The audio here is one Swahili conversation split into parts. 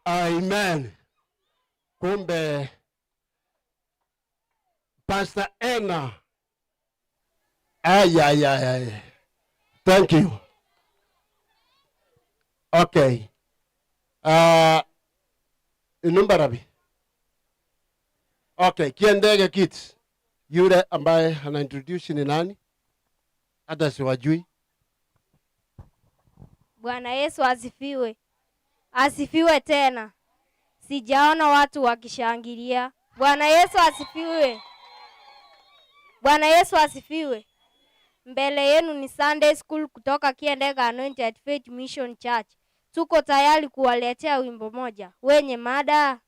Amen. Kumbe Pastor Emma. Ay, ay, ay, ay. Thank you. Okay. Inumbarabi. Okay, Kiendege Kids. Yule ambaye ana introduce ni nani? Hata siwajui. Bwana Yesu asifiwe. Asifiwe tena. Sijaona watu wakishangilia. Bwana Yesu asifiwe. Bwana Yesu asifiwe. Mbele yenu ni Sunday School kutoka Kiendega Anointed Faith Mission Church. Tuko tayari kuwaletea wimbo moja wenye mada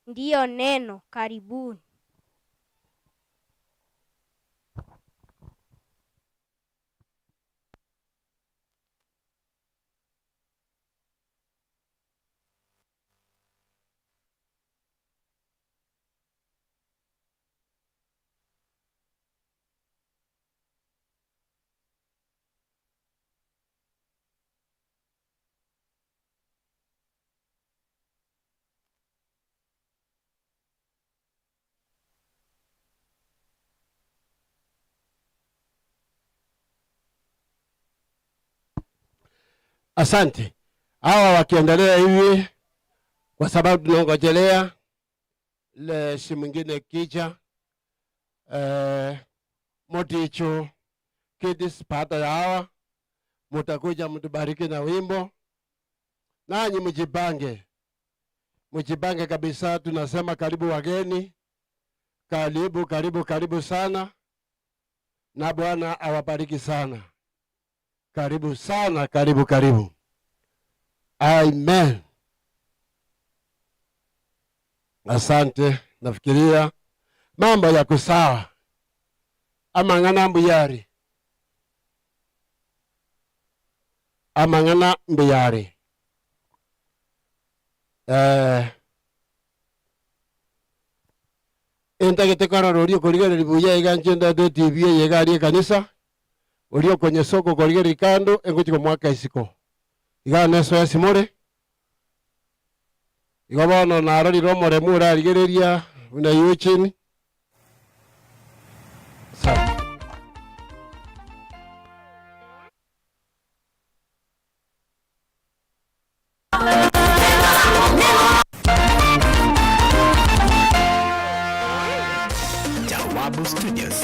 ndiyo neno. Karibuni. Asante. Hawa wakiendelea hivi, kwa sababu tunangojelea le si mwingine kija Moticho Kids. Baada ya hawa mutakuja mtubariki na wimbo, nanyi mjipange, mjipange kabisa. Tunasema karibu wageni, karibu karibu karibu sana, na Bwana awabariki sana. Karibu sana, karibu karibu. Amen. Asante, nafikiria mambo yako sawa. Amang'ana mbuyari. Amang'ana mbuyari. Entagete korora oria okorigereria buya iga inche ndete TV eye iga aria ekanisa, oria okonyesa okorigereria kando, engochi komoaka isiko. Iga nesoa esimore. Igo bono narorire omoremu orarigereria buna Eugene. Asante. Jawabu Studios.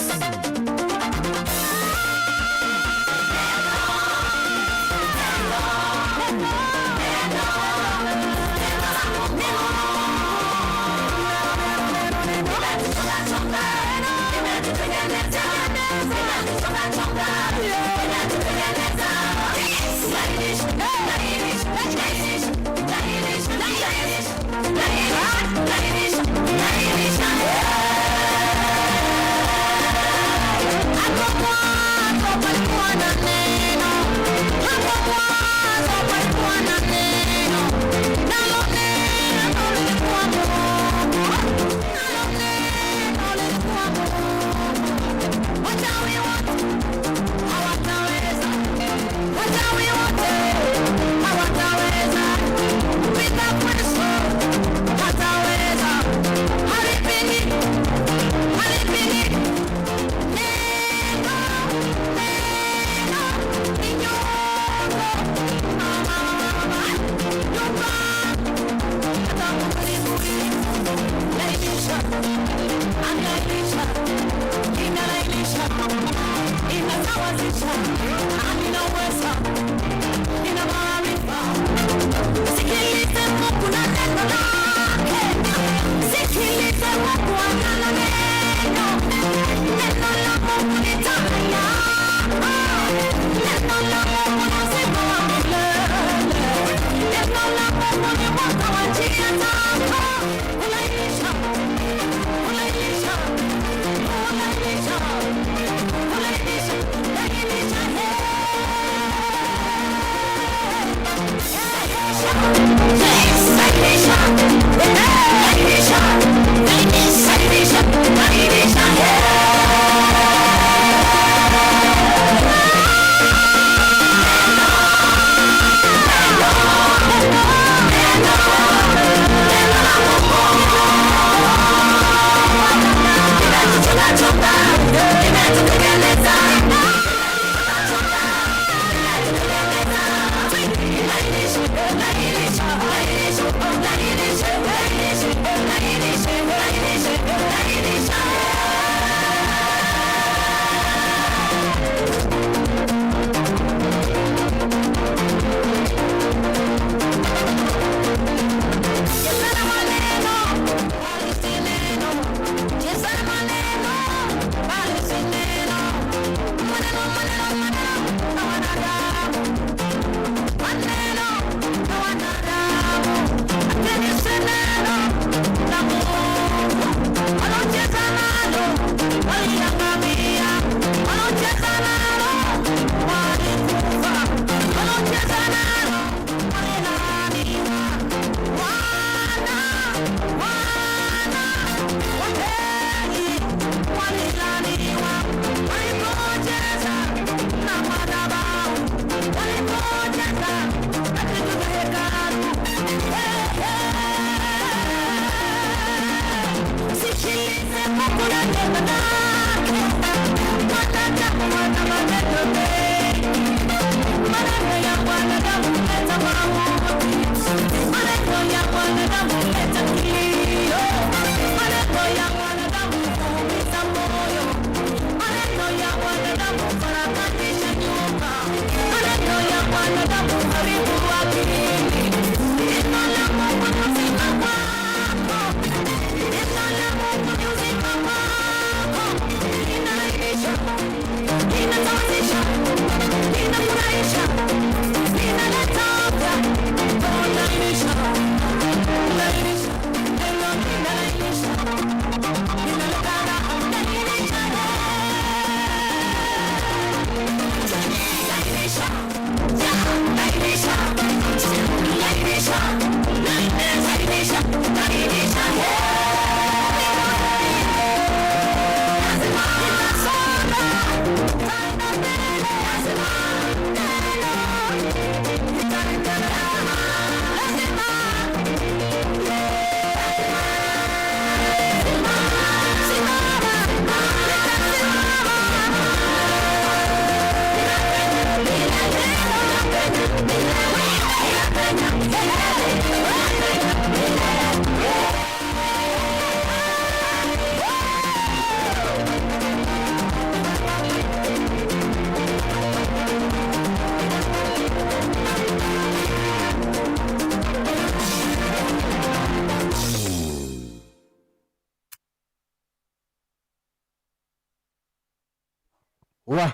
Wa.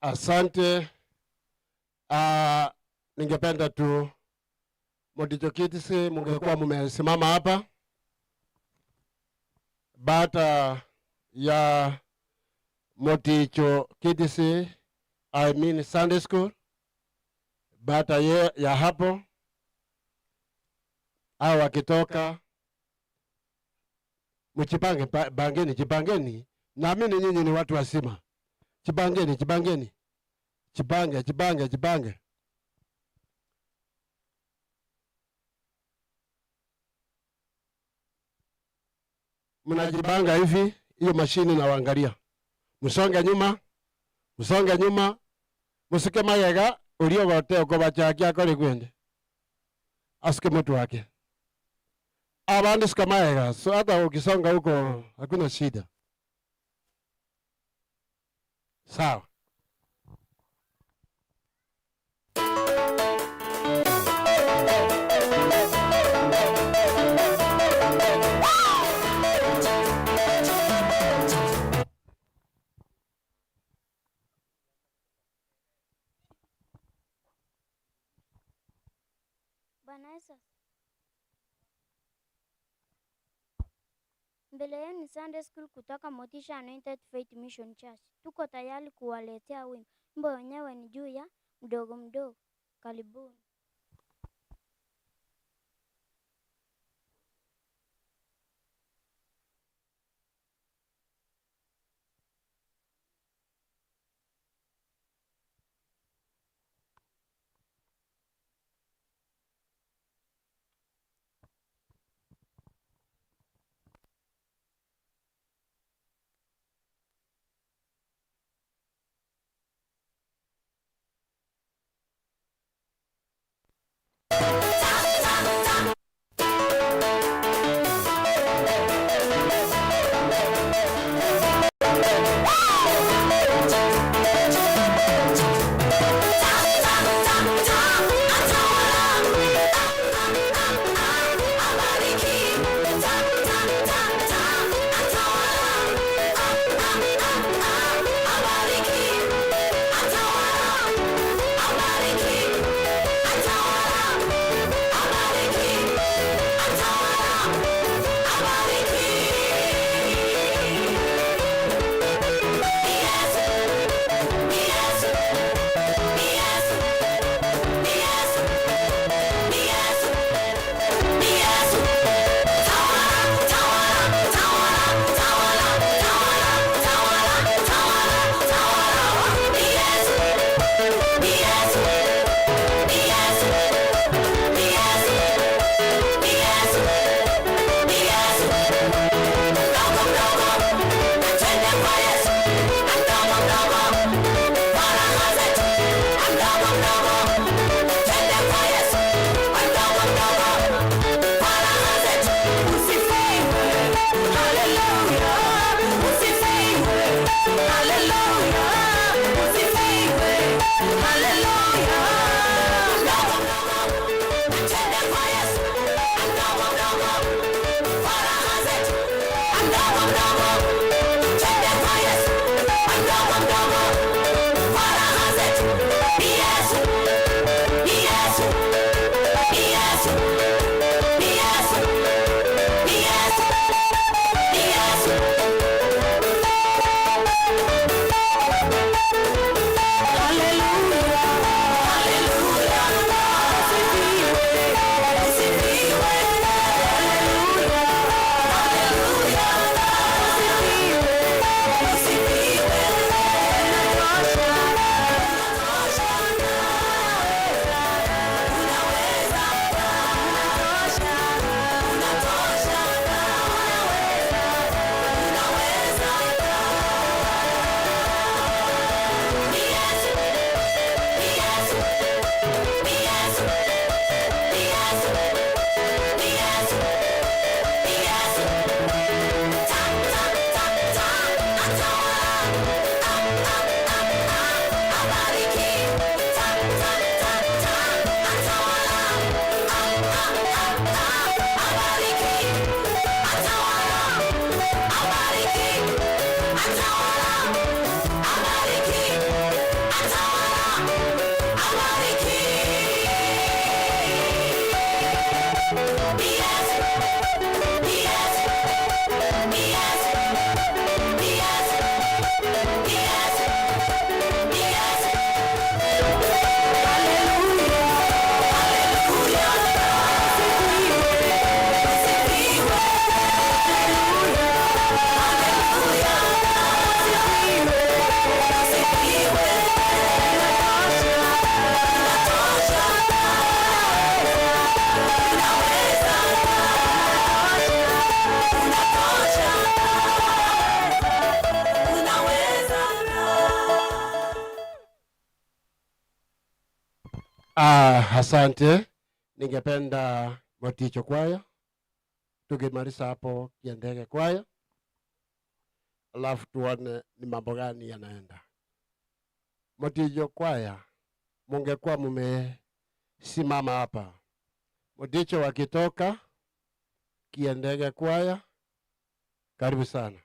Asante. Ningependa tu Moticho Kids mungekuwa mumesimama hapa baada ya Moticho Kids, I mean Sunday School. Baada ya hapo au wakitoka mchipange, bangeni, jipangeni. Naamini nyinyi ni watu wazima. Jipangeni, jipangeni. Jipange, jipange, jipange. Mnajipanga hivi, hiyo mashini nawaangalia. Msonge nyuma, msonge nyuma. Musike magega uliogote ukobachakia kori kwende. Asike mtu wake. Abandi sika magega, so hata ukisonga huko hakuna shida. Sawa. Bwana Yesu. Mbele yenu ni Sunday School kutoka Motisha Anointed Faith Mission Church. Tuko tayari kuwaletea wimbo. Wimbo wenyewe ni juu ya mdogo mdogo. Karibuni. Asante. Ningependa Moticho kwaya, tukimaliza hapo Kiendege kwaya, alafu tuone ni mambo gani yanaenda. Moticho kwaya, mungekuwa mumesimama hapa, Moticho wakitoka, Kiendege kwaya, karibu sana.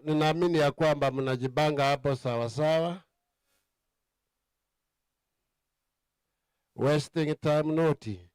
Ninaamini ya kwamba mnajipanga hapo sawa sawa. Wasting time noti.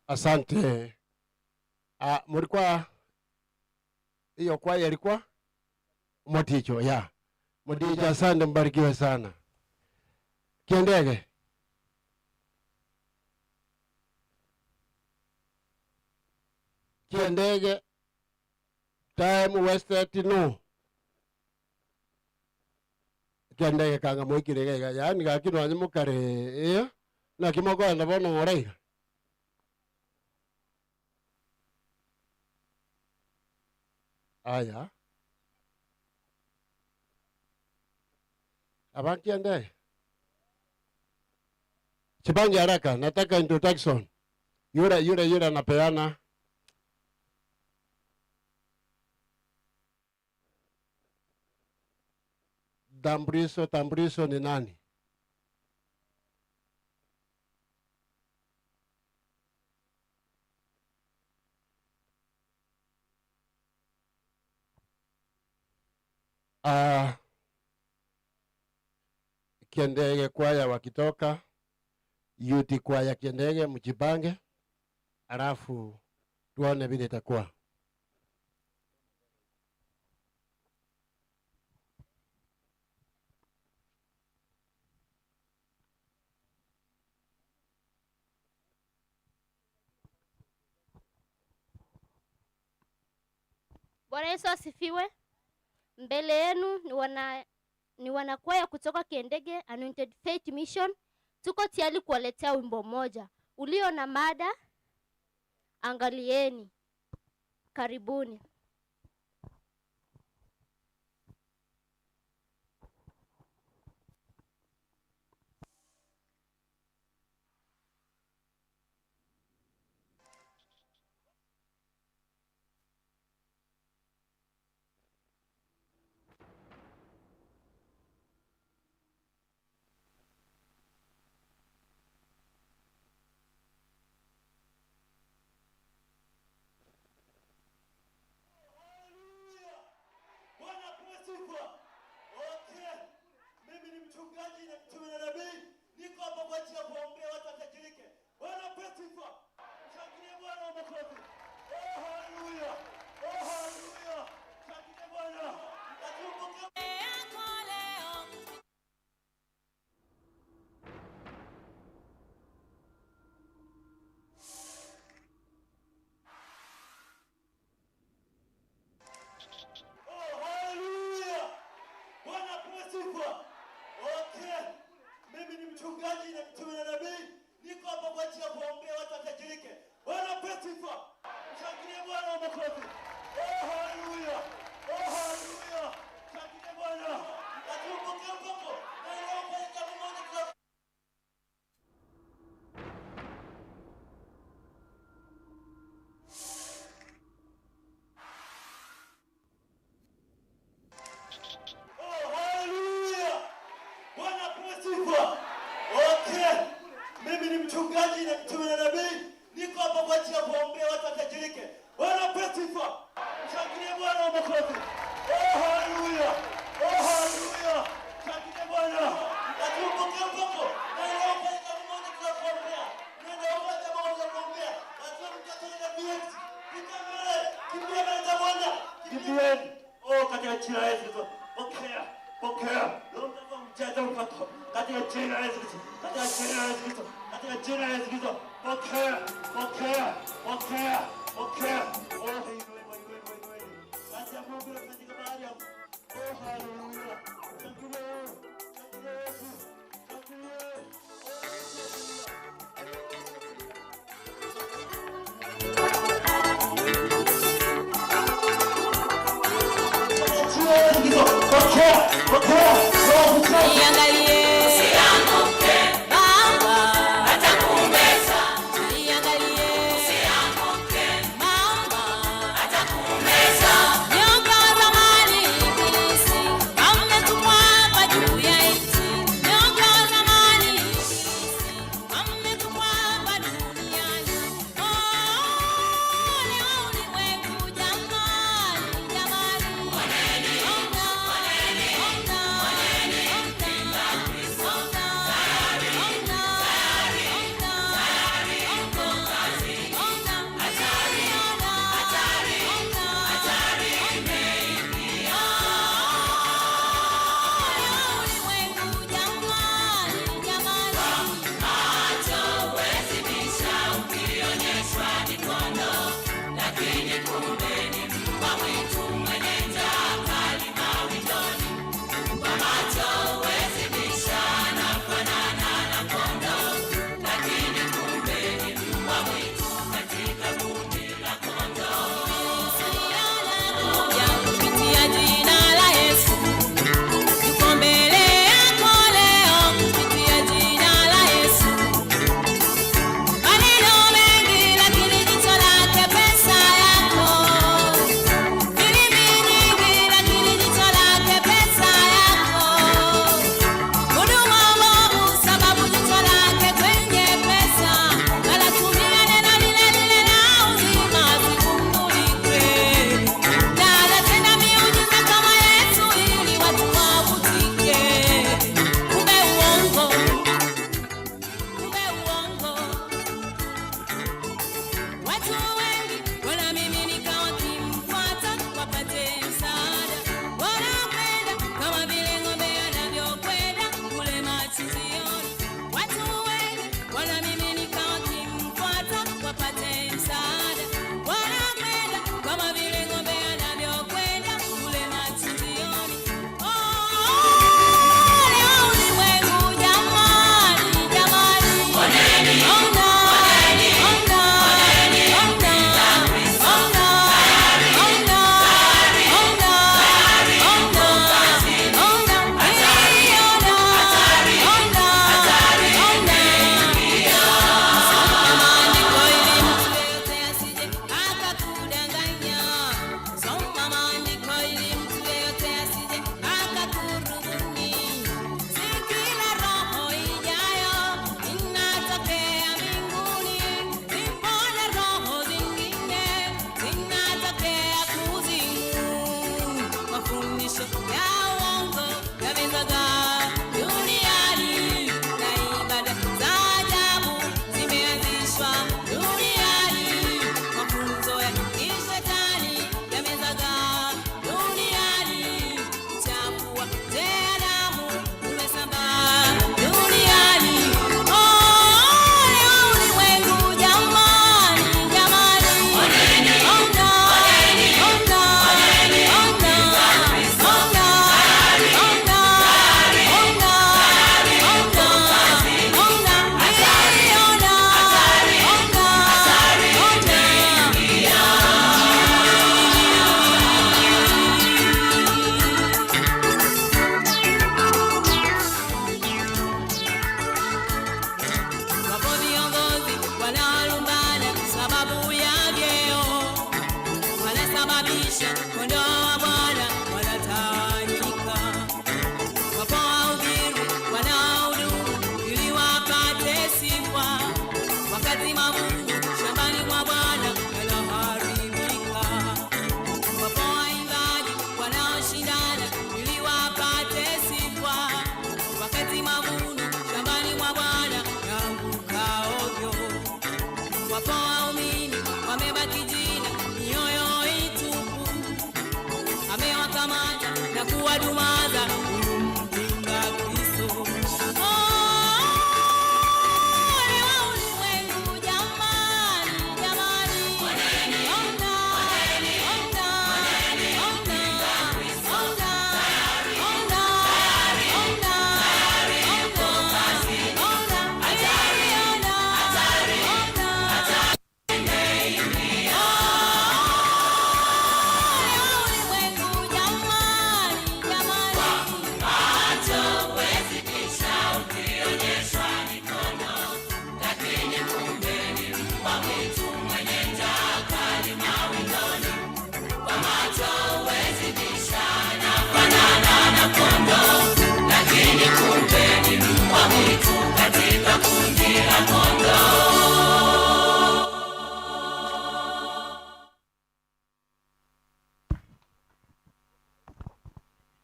Asante. Mulikuwa hiyo kwaya ilikuwa Moticho, ya. Moticho, asante, mbarikiwe sana. Kiendege. Kiendege, time wasted no. Kiendege kanga mwikire gega, yaani gakino anyimukare iyo na kimogonda bono oraiga. Aya. Abanki ande. Chibangi haraka, nataka introduction. Yule yule yule anapeana. Tambulisho, tambulisho ni nani? Kiendege kwaya wakitoka, yuti kwaya Kiendege mjipange, alafu tuone vile itakuwa. Bwana Yesu asifiwe. Mbele yenu ni wanakwaya kutoka Kiendege Anointed Faith Mission. Tuko tayari kuwaletea wimbo mmoja ulio na mada angalieni. Karibuni. Mchungaji na mtume na nabii, niko hapa kwa ajili ya kuombea watu watajirike. Bwana apewe sifa. Shangilie Bwana wa makofi. Oh, haleluya. Oh, haleluya. Shangilie Bwana. Natumpokea. Oh, haleluya. Bwana apewe sifa. Okay. Mimi ni mchungaji na mtume na nabii, niko hapa kwa ajili ya kuombea watu watajirike. Bwana apewe sifa. Shangilie Bwana wa makofi. Oh, haleluya. Oh, haleluya. Shangilie Bwana. Natumpokea kwako. Na leo kwa jambo moja tuna Oh, haleluya. Bwana apewe sifa. Okay. Mimi ni mchungaji na mtume na nabii, niko hapa kwa ajili ya kuombea watu watajirike. Bwana apewe sifa. Shangilie Bwana wa makofi. Oh, haleluya. Oh, haleluya. Shangilie Bwana. Natumpokea kwako. Na leo kwa jambo moja tunakuombea. Nenda huko jambo moja tunakuombea. Lazima mtoto na BX. Pita mbele. Kimbia mbele za Bwana. Kimbieni. Oh, katika jina la Yesu Kristo. Pokea. Pokea. Roho Mtakatifu mjaze upako. Katika jina la Yesu Kristo. Katika jina la Yesu Kristo. Katika jina la Yesu Kristo. Pokea. Pokea. Pokea. Pokea. Oh, inueni, inueni, inueni. Kazi ya Mungu inafanyika mahali hapa. Oh, haleluya. Shangilie. Shangilie Yesu. Shangilie. Pokea. Pokea. Roho Mtakatifu. Iangalie. Usianguke. Baba atakumeza. Iangalie. Usianguke. Mama atakumeza. Nyoka wa zamani Ibilisi ametumwa hapa juu ya nchi. Nyoka wa zamani Ibilisi ametumwa hapa duniani. Oh, leo ulimwengu jamani, jamani. Ona, ona, ona.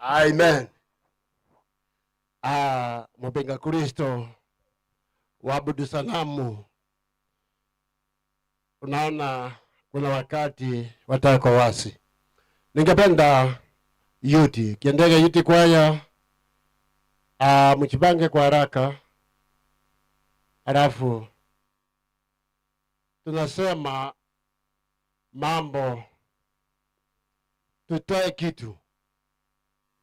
Amen. Mpinga Kristo, waabudu sanamu, unaona kuna wakati watako wasi. Ningependa yuti Kiendege yuti kwaya, mchibange kwa haraka, halafu tunasema mambo, tutoe kitu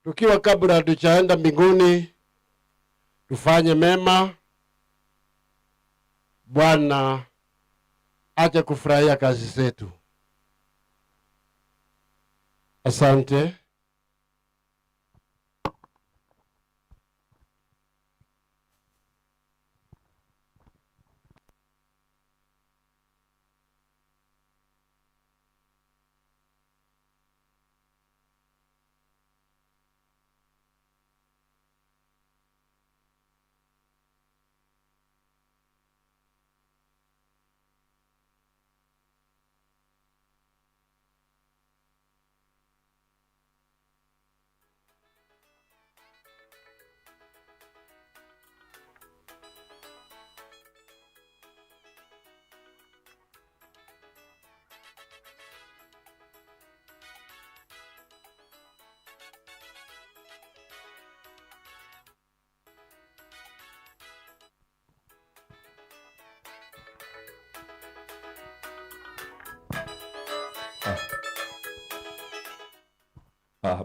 tukiwa kabla hatujaenda mbinguni, tufanye mema. Bwana aje kufurahia kazi zetu. Asante.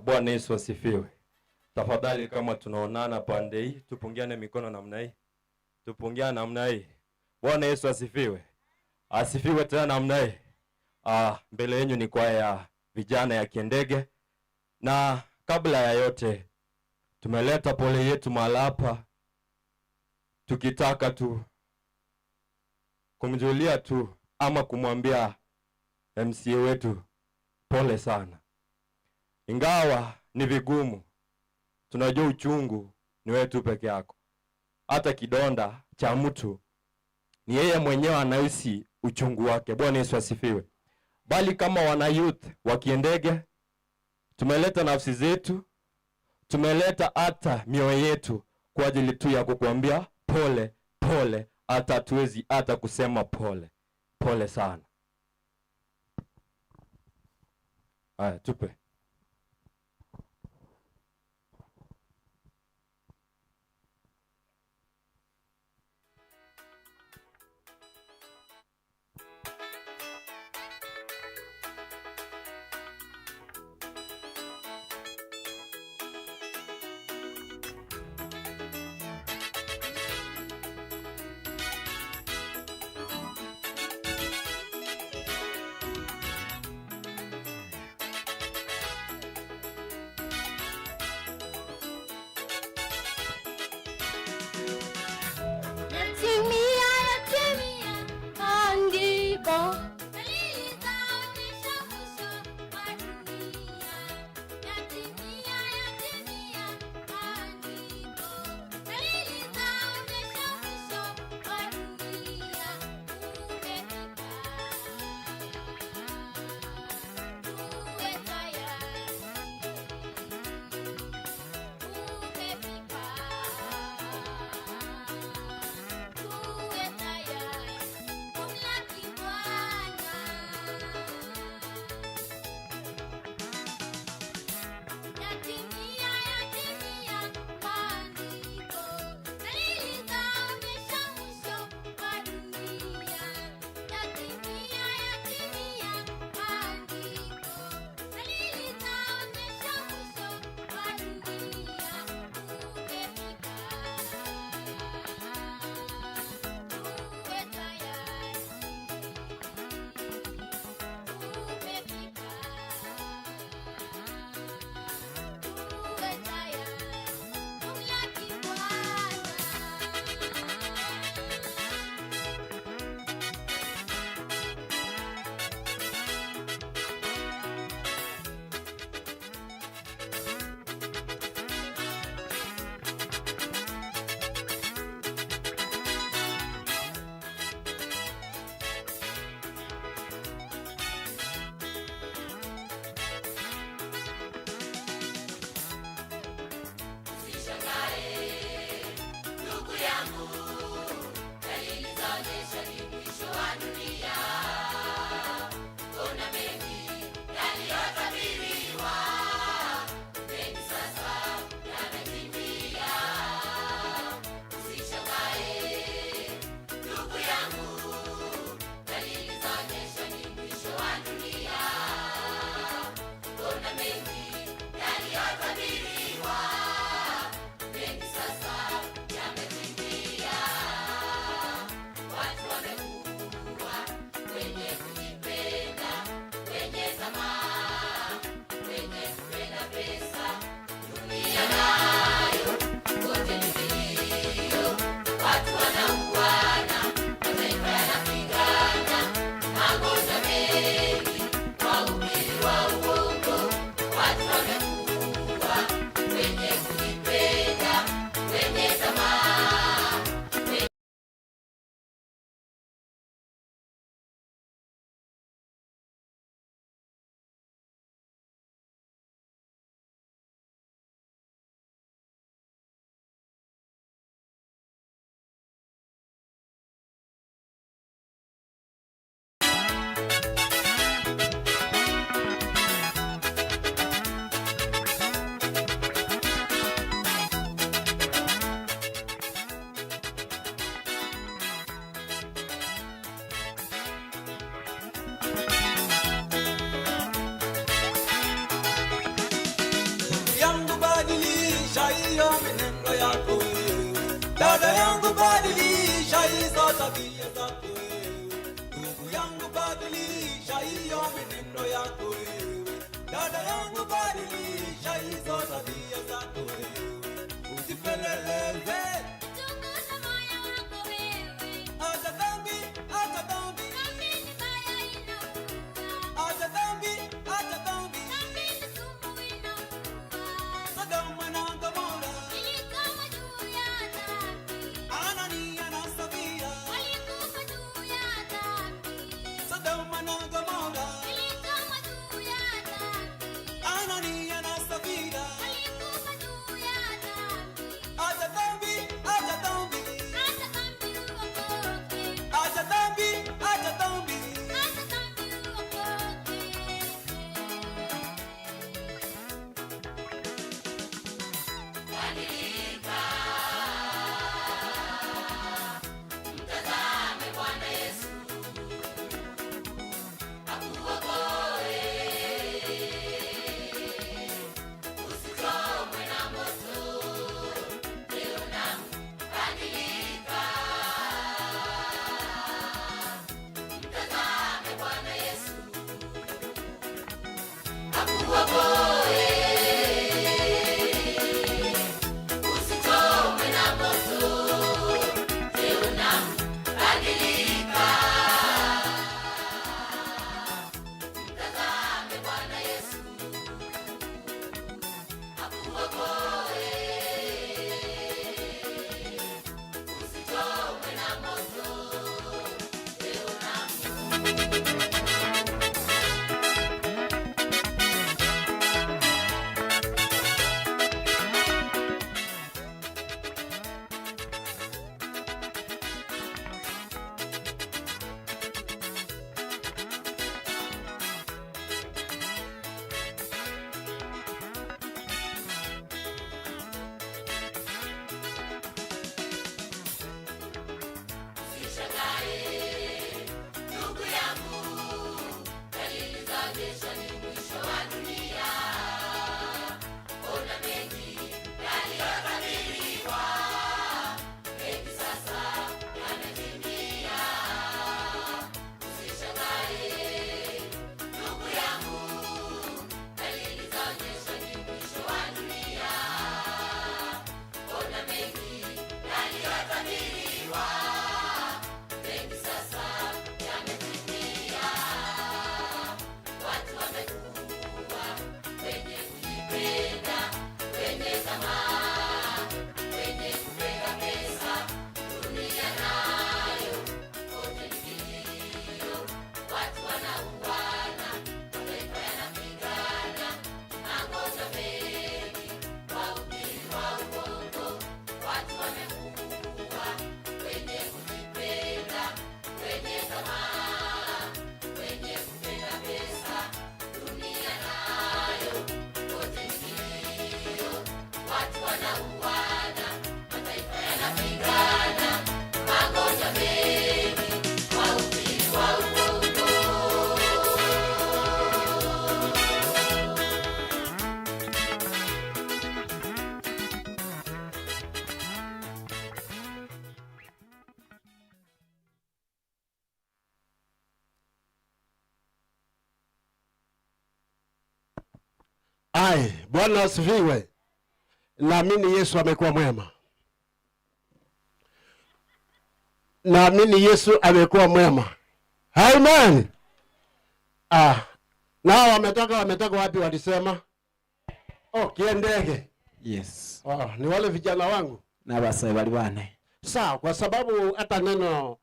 Bwana Yesu asifiwe. Tafadhali kama tunaonana pande hii, tupungiane mikono namna hii. Tupungiane namna hii. Bwana Yesu asifiwe. Asifiwe tena namna hii. Mbele yenu ni kwaya ya vijana ya Kiendege. Na kabla ya yote tumeleta pole yetu mahali hapa, tukitaka tu kumjulia tu ama kumwambia MCA wetu pole sana. Ingawa ni vigumu, tunajua uchungu ni wewe tu peke yako. Hata kidonda cha mtu ni yeye mwenyewe anahisi uchungu wake. Bwana Yesu asifiwe. Bali kama wana youth wa Kiendege, tumeleta nafsi zetu, tumeleta hata mioyo yetu kwa ajili tu ya kukuambia pole pole. Hata hatuwezi hata kusema pole pole sana. Haya, tupe. Badilisha hizo tabia zako wewe, usipeleleze. Chunguza moyo wako wewe. Acha dhambi, acha dhambi. Dhambi ni mbaya inaua. Acha dhambi, acha dhambi. Dhambi ni sumu inaua. Sodoma na Gomora, Ilikuwa juu ya dhambi. Anania na Safira. Walikufa juu ya dhambi. Sodoma na Gomora, Ilikuwa juu ya dhambi. Anania na Safira. Walikufa juu ya dhambi. Acha dhambi, acha dhambi. Acha dhambi uokoke. Acha dhambi, acha dhambi. Acha dhambi uokoke. Badilika, mtazame Bwana Yesu akuokoe, usichomwe na moto. Leo na badilika, mtazame Bwana Yesu akuokoe, usichomwe na moto. Leo na badilika, mtazame Bwana Yesu akuokoe, usichomwe na moto. Leo na Usishangae ndugu yangu, dalili zaonyesha ni mwisho wa dunia. Ona mengi yaliyotabiriwa, mengi sasa yametimia. Usishangae ndugu yangu, dalili zaonyesha ni mwisho wa dunia. Ona mengi yaliyotabiriwa, mengi sasa yametimia. Watu wamekuwa wenye kujipenda, wenye tamaa, wenye kupenda pesa. Dunia nayo kote ni kilio, watu wanauana, mataifa yanapigana, magonjwa mengi, wahubiri wa uongo. Watu wamekuwa wenye kujipenda, wenye tamaa, wenye kupenda pesa. Dunia nayo kote ni kilio, watu wanauana, mataifa yanapigana, magonjwa mengi, wahubiri wa uongo. Ai, Bwana asifiwe. Naamini Yesu amekuwa mwema. Naamini Yesu amekuwa mwema. Amen. Ah, nao wametoka wapi walisema? Oh, Kiendege. Yes. Oh, ni wale vijana wangu. N'abasayi bali bane. Sawa, kwa sababu hata neno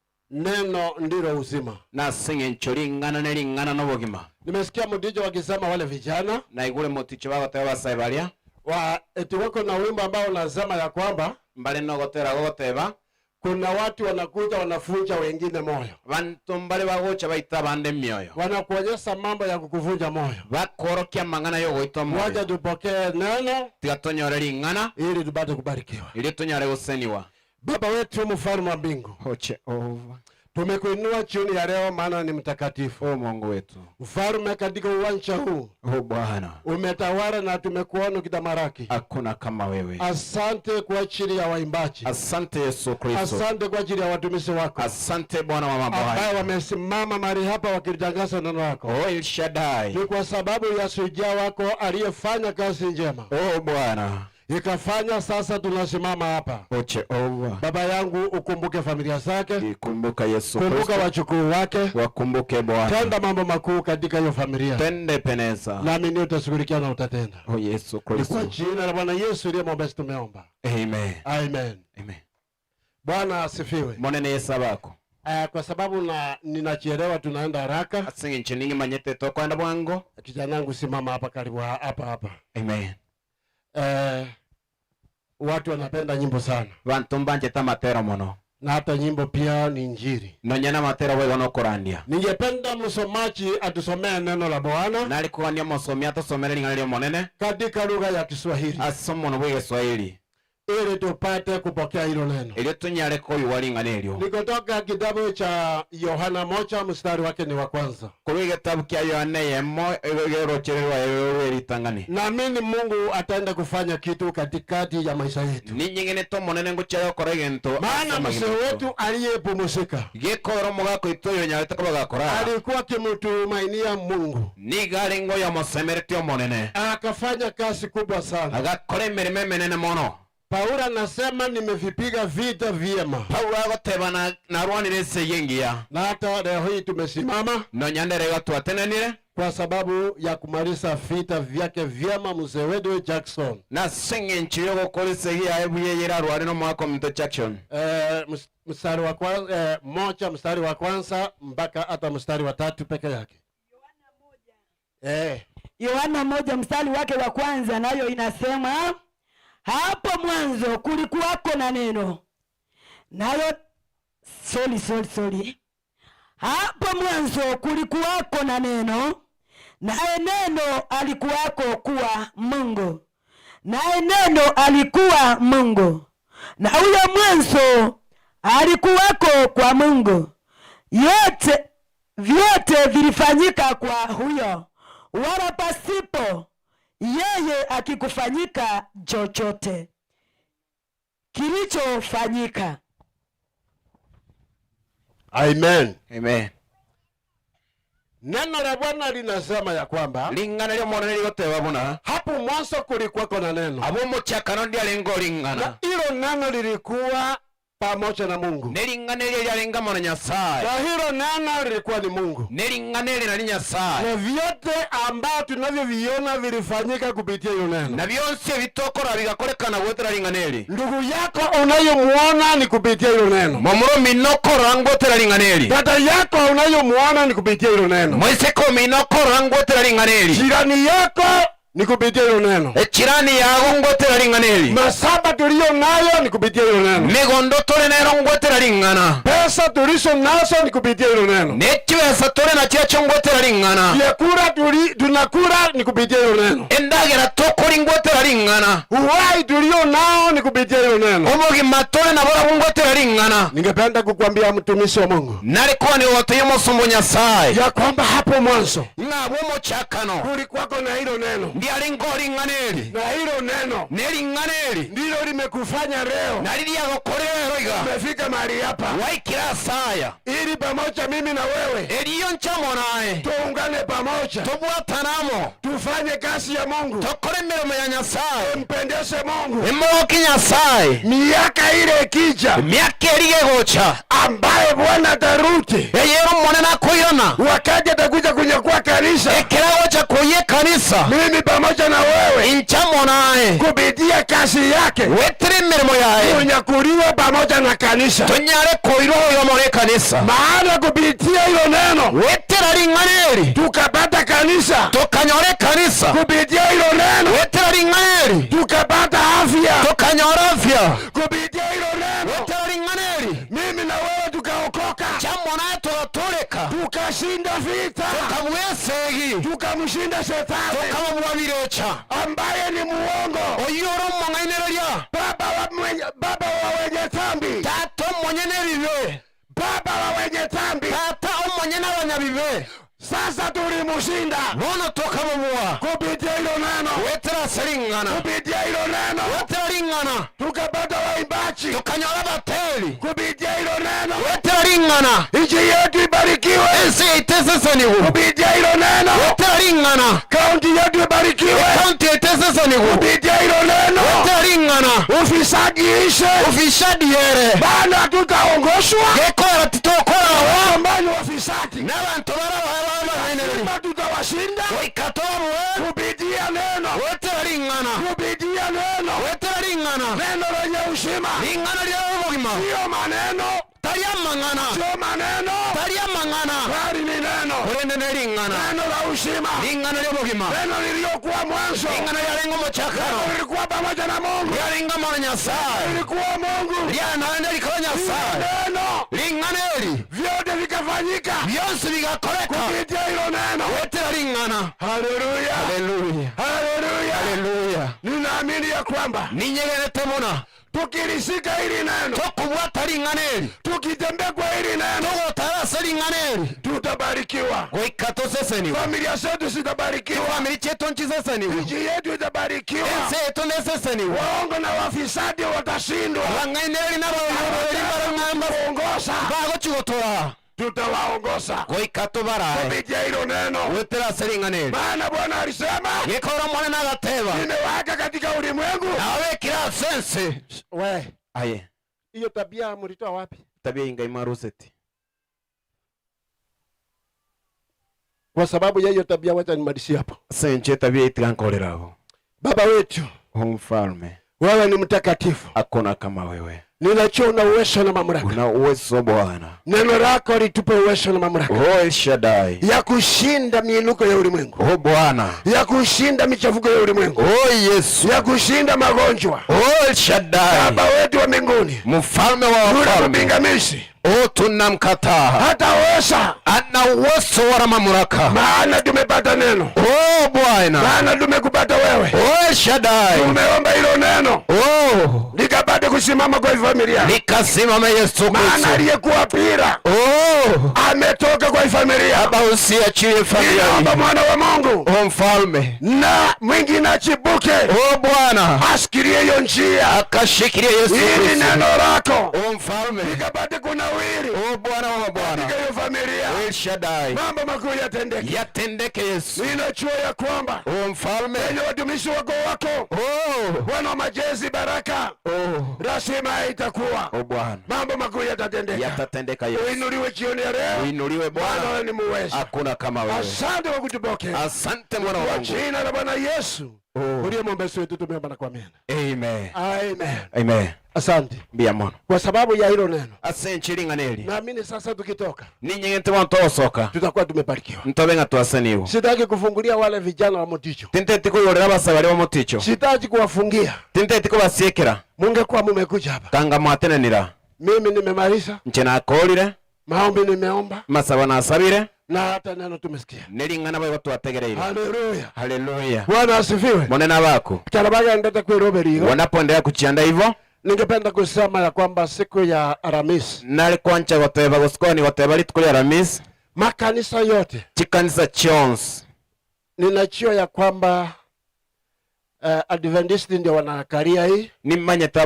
ndilo uzima. Nase eng'encho ring'ana ne ring'ana n'obogima. Nimesikia mdijo wakisema wale vijana Naigure moticho bagoteba abasayi baria wa eti wako na wimbo ambao unasema ya kwamba mbale nogotera gogoteba kuna watu wanakuja wanafunja wengine moyo, bantu mbale bagocha baita abande emioyo, wanakuonyesha mambo ya kukuvunja moyo. Bakorokia amang'ana yogoitwa Moja, moyo. tupokee neno Tiga tonyore ring'ana ili tupate kubarikiwa. ili tonyare goseniwa. Baba wetu mfalme wa mbingu, O Jehova, Tumekuinua jioni ya leo, maana ni mtakatifu. O Mungu wetu, Mfalme, katika uwanja huu o Bwana, umetawala na tumekuona ukitamalaki. Hakuna kama wewe. Asante kwa ajili ya waimbaji, Asante Yesu Kristo, asante kwa ajili ya watumishi wako asante Bwana wa mambo ambaye haya. wamesimama mahali hapa wakilitangaza neno lako. O El Shaddai, Ni kwa sababu ya shujaa wako aliyefanya kazi njema o Bwana, ikafanya sasa tunasimama hapa. O Jehova, Baba yangu, ukumbuke familia zake, ikumbuka Yesu kumbuka Kristo, wachukuu wake, wakumbuke Bwana, tenda mambo makuu katika hiyo familia, tende peneza. nami ni utashughulikia na utatenda. O Yesu Ni kwa Kristo, jina la Bwana Yesu uliye mwombezi tumeomba, amen. amen. Amen. Bwana asifiwe. Monene Yesu abako Kwa sababu na ninachelewa, tunaenda haraka. Ase eng'encho ning'imanyete tokwenda bwango. Kijana wangu simama hapa karibu hapa hapa. Amen. Watu wanapenda nyimbo sana, Bantu mbanchete amatero mono, na hata nyimbo pia ni Injili. nonya na amatero boigo nokorandia. Ningependa msomaji atusomee neno la Bwana Narikogania omosomi atosomere ring'ana ria omonene katika lugha ya Kiswahili ase omono bwa Egeswahili ili tupate kupokea hilo neno. erio tonyare koigwa ring'ana erio. Ni kutoka kitabu cha Yohana 1 mstari wake ni wa kwanza. Korwa egetabu kia Yohana eyemo egerochererwa eritang'ani. Naamini Mungu ataenda kufanya kitu katikati ya maisha yetu, Ninying'enete omonene ngochia gokora egento ase maana amagima mzee aito. wetu aliyepumzika Gekoro omogaka oito oyo onyarete koba gakora alikuwa akimtumainia Mungu, niga arenge oyo omosemerete omonene, akafanya kazi kubwa sana. agakora emeremo emenene mono. Paulo anasema nimevipiga vita vyema, Paulo agoteba narwanire esegi engiya, na hata leo hii tumesimama nonya ndere igo twatenenire kwa sababu ya kumaliza vita vyake vyema, mzee wetu Jackson. nase eng'encho yogokora esegi yaye buya eyere arware na omogaka ominto Jackson. Mstari wa kwanza, 1 mstari wa kwanza mpaka hata mstari wa 3 peke yake. Yohana 1 mstari wake wa kwanza, nayo inasema hapo mwanzo kulikuwako na neno, nayo sorry. Hapo mwanzo kulikuwako na neno, naye neno alikuwako kuwa Mungu, naye neno alikuwa Mungu, na huyo mwanzo alikuwako kwa Mungu. Yote vyote vilifanyika kwa huyo, wala pasipo yeye akikufanyika chochote kilichofanyika. Amen. Amen. Neno la Bwana linasema ya kwamba ring'ana ria omonene rigoteba buna hapo mwanzo kulikuwako na neno, abo omochakano ndiarenge oring'ana, na hilo neno lilikuwa pamoja na Mungu, nering'ana erio riarenge amo na Nyasaye, na hilo neno lilikuwa ni Mungu, nering'ana eri nari Nyasaye, na vyote ambao tunavyoviona vilifanyika kupitia hilo neno, na byonsi ebitokora bigakorekana gwetera ring'ana eri. Ndugu yako unayomuona ni kupitia hilo neno, momuro minokora ngwetera ring'ana eri, dada yako unayomuona ni kupitia hilo neno, moiseko minokora ngwetera ring'ana eri, jirani yako ni kupitia hilo neno, echirani yago ngwetera ring'ana eri, masaba tuliyo nayo ni kupitia hilo neno, migondo tore nero ngwetera ring'ana, pesa tulizo nazo ni kupitia hilo neno, nechibesa tore nachio echo ngwetera ring'ana, vyakula tunakula ni kupitia hilo neno, endagera tokori ngwetera ring'ana, uhai tulio nao ni kupitia hilo neno, obogima tore naborabwo ngwetera ring'ana. Ningependa kukwambia mtumishi wa Mungu, narikoni wotoye omusumba Nyasaye, ya kwamba hapo mwanzo ng'abwo omochakano kulikuwako na hilo neno, ndiaringo ring'ana eri, na hilo neno nering'ana eri ndilo limekufanya leo nari riagokorera iga umefika mahali hapa, waikira asaya, ili pamoja mimi na wewe eriyo nchamo naye tuungane pamoja, tobwatanamo, tufanye kazi ya Mungu, tokore emirimo ya Nyasaye, tumpendeze Mungu. emoki Nyasaye. Miaka ile ikija, miaka eri gegocha, ambaye Bwana atarudi, eyero omonene akoirana, wakati atakuja kunyakua kanisa, ekero agocha koiya ekanisa, mimi pamoja na wewe inchamo naye kupitia kazi yake wetire emirimo yaye tunyakuliwe pamoja na kanisa, tonyare koirwa oyomo na ekanisa, maana kupitia hilo neno wetera ring'ana eri tukapata kanisa, tukanyora ekanisa, kupitia hilo neno wetera ring'ana eri tukapata afya, tukanyora afya, kupitia hilo neno wetera ring'ana eri mimi na wewe tukaokoka, chamo naye tugatoreka, tukashinda vita, tukabua esegi, tukamshinda shetani tukamubua birecha ambaye ni muongo, oyo ore omong'ainereria, baba wa wenye dhambi, tata omonyene ebibe, baba wa wenye Abanyabibe. Sasa tulimushinda Bono tokamubua. Kupitia hilo neno, Wetera seringana. Kupitia hilo neno, Wetera ringana. Tukapata waimbaji, Tukanyola bateli. Kupitia hilo neno, Wetera ringana. Nchi yetu ibarikiwe, Ensi itesesenigu. Kupitia hilo neno, Wetera ringana. Kaunti yetu ibarikiwe, Kaunti itesesenigu. Kupitia hilo neno, Wetera ringana. Ufisadi ishe, Ufisadi yere. Bana tutaongoshwa, Gekora titokorawa. Ambani wafisadi N'abantu barabaha Lazima tutawashinda Goika tobabuwe. Kupitia neno, Wetera ringana. Kupitia neno, Wetera ringana. Neno lenye uzima, Ringana lya obogima. Sio maneno, Tari amang'ana. Sio maneno, Tari amang'ana. Bali ni neno, Orende ne ringana. Neno la uzima, Ringana lya obogima. Neno lililokuwa mwanzo, Ringana lyarenga omochakano. Neno lilikuwa pamoja na Mungu, Lyarenga mono Nyasaye. Lilikuwa Mungu, Lyanaende likola Nyasaye. Neno Ringana eri vyote vikafanyika, byonsi bigakoreka kupitia hilo neno. Wetera ringana. Haleluya, Haleluya, haleluya, haleluya. Ninaamini ya kwamba Ninyegerete muna tukilishika hili neno, tokubwata ringana eri, tukitembea kwa hili neno, togotarasa ringana eri, tutabarikiwa. Goika toseseniwe. Familia zetu zitabarikiwa, Family chetu nchiseseniwe. Nchi yetu itabarikiwa, Ensi yetu neseseniwe. Waongo na wafisadi watashindwa, Bang'ainereri n'abayoboreri kuongoza bagochigotora tutawaongoza goika tobarae kupitia hilo neno. Wetera seringana eri, maana Bwana alisema gekora mwana nagateba nimewaka katika ulimwengu nawekira sense. We aye, hiyo tabia mlitoa wapi? Tabia ingai maruseti. Kwa sababu ya hiyo tabia, wacha nimalizie hapo. Senche tabia itigankorerabo. Baba wetu Mfalme, wewe ni mtakatifu, hakuna kama wewe. Ninajua una uwezo na mamlaka. Una uwezo Bwana. Neno lako litupe uwezo na mamlaka. Oh El Shaddai. Ya kushinda miinuko ya ulimwengu. Oh Bwana. Ya kushinda michafuko ya ulimwengu. Oh Yesu. Ya kushinda magonjwa. Oh El Shaddai. Baba wetu wa mbinguni. Mfalme wa wafalme. Pingamizi. Oh tunamkataa. Hataweza. Ana uwezo wala mamlaka. Maana tumepata neno. Oh Bwana. Maana tumekupata wewe. Oh El Shaddai. Tumeomba hilo neno. Oh. Likapate kusimama kwa familia. Likasimama Yesu Kristo. Maana aliyekuwa pira. Oh. Ametoka kwa familia. Baba usiachilie familia. Ninaomba mwana wa Mungu. Oh mfalme. Na mwingine achibuke. Oh Bwana. Ashikilie hiyo njia. Akashikilie Yesu Kristo. Ili neno lako. Oh mfalme. Likapate kunawiri. Oh Bwana wa Bwana. Katika hiyo familia. El Shaddai. Mambo makuu yatendeke. Yatendeke Yesu. Ninajua ya kwamba oh mfalme, wenye watumishi wako oh Bwana wa majeshi baraka oh lazima itakuwa. Oh Bwana, mambo makuu yatatendeka. Yatatendeka Yesu. Uinuliwe jioni ya leo. Uinuliwe Bwana. Bwana wewe ni muweza. Hakuna kama wewe. Asante kwa kutupokea. Asante Bwana wa Kwa Mungu. jina la Bwana Yesu. Oh. Uliye mwombezi wetu tumeomba na kuamini. Amen. Amen. Amen. Asante. Mbia mono. Kwa sababu ya hilo neno. Asante ringaneli. Naamini sasa tukitoka. Ninyi ngente wantosoka. Tutakuwa tumebarikiwa. Ntobenga twaseniwo. Sitaki kufungulia wale vijana wa Moticho. Tinteti kuyorera basabali wa Moticho. Sitaki kuwafungia. Tinteti kubasiekera. Mungekuwa mumekuja hapa. Kanga mwatenenira. Mimi nimemaliza. Nche nakolire. Maombi nimeomba. Masaba nasabire. Na hata neno tumesikia. Nelingana bayo twategereire. Haleluya. Haleluya. Bwana asifiwe. Monena wako. Karabaga ndete kwiroberigo. Wanapoendelea kuchianda hivyo, ningependa kusema ya kwamba siku ya Alhamisi nali kwancha goteba gosikoni goteba rituko lya Alhamisi, makanisa yote chikanisa chionse ninajua ya kwamba Adventist ndio wanakaria hii, nimanyete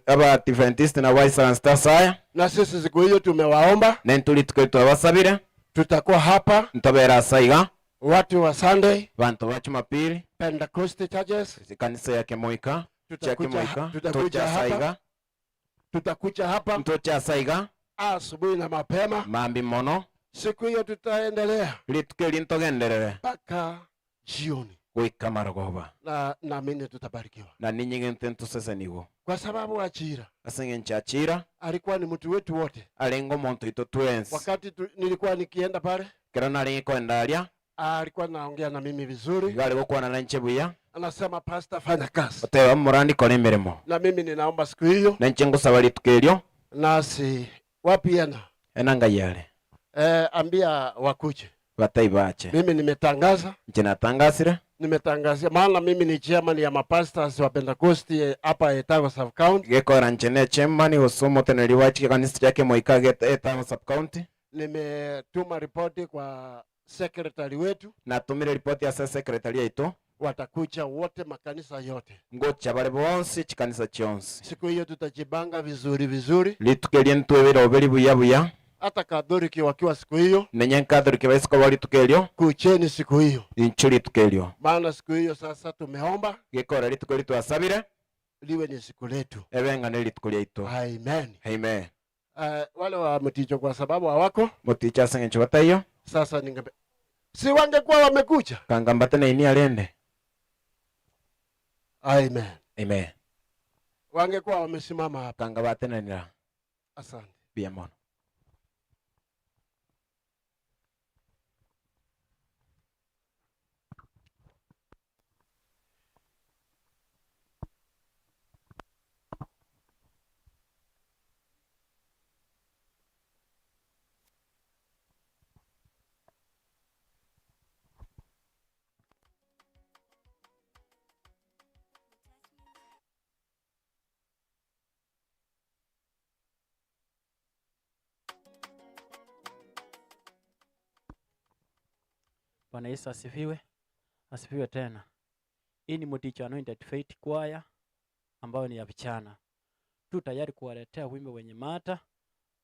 Abadventist na Waisansta saya, na sisi siku hiyo tumewaomba na ntuli twabasabire tutakuwa hapa ntobera saiga watu wa Sunday, bantu ba Jumapili, Pentecost churches, kanisa ya Kemoika tutakuja hapa ntocha saiga asubuhi na mapema mambi mono. Siku hiyo tutaendelea rituko eri ntogenderere mpaka jioni goika marogoba, na naamini tutabarikiwa na ninyi gente ntusesenigo kwa sababu Achira ase ng'encho Achira alikuwa ni mtu wetu wote, arengo omonto ito twensi. Wakati nilikuwa nikienda pale kero narenge kwenda aria alikuwa naongea na mimi vizuri, igo ari gokwana na inche buya, anasema pastor, fanya kazi. Oteba murandi kora emirimo. Na mimi ninaomba siku hiyo na inche ngosaba rituko erio nasi wapi ena ena ngai are ambia wakuje bataibache. Mimi nimetangaza, inche natangasire, nimetangazia maana mimi ni chairman ya mapastors wa Pentecost hapa Etago Sub County. Gekora inche ne chairman gose omoteneri wa chikanisa chia Kemoika Etago Sub County. Nimetuma ripoti kwa secretary wetu, Natumire ripoti ase secretary yaito. Watakuja wote makanisa yote. Ngocha bari bonsi chikanisa chionsi. Siku hiyo tutajibanga vizuri vizuri, Rituko erio ntwebera oberi buya buya. Hata Katholiki wakiwa siku hiyo, Nenye Katholiki baisiko ba rituko erio. Kucheni siku hiyo, Inchu rituko erio. Maana siku hiyo sasa tumeomba Gekora rituko erio twasabire liwe ni siku letu. Ebeng'ane rituko riaito. Amen. Amen. Wale wa Mticho kwa sababu hawako Muticho ase ng'encho bataiyo. Sasa ningembe si wangekuwa wamekuja. Kangambate na ini arende. Amen. Amen. Wangekuwa wamesimama hapa. Kangabate na nira. Asante. Bia mono. Bwana Yesu asifiwe. Asifiwe tena. Hii ni Muticho Anointed Faith Choir ambayo ni ya vijana. Tu tayari kuwaletea wimbo wenye mata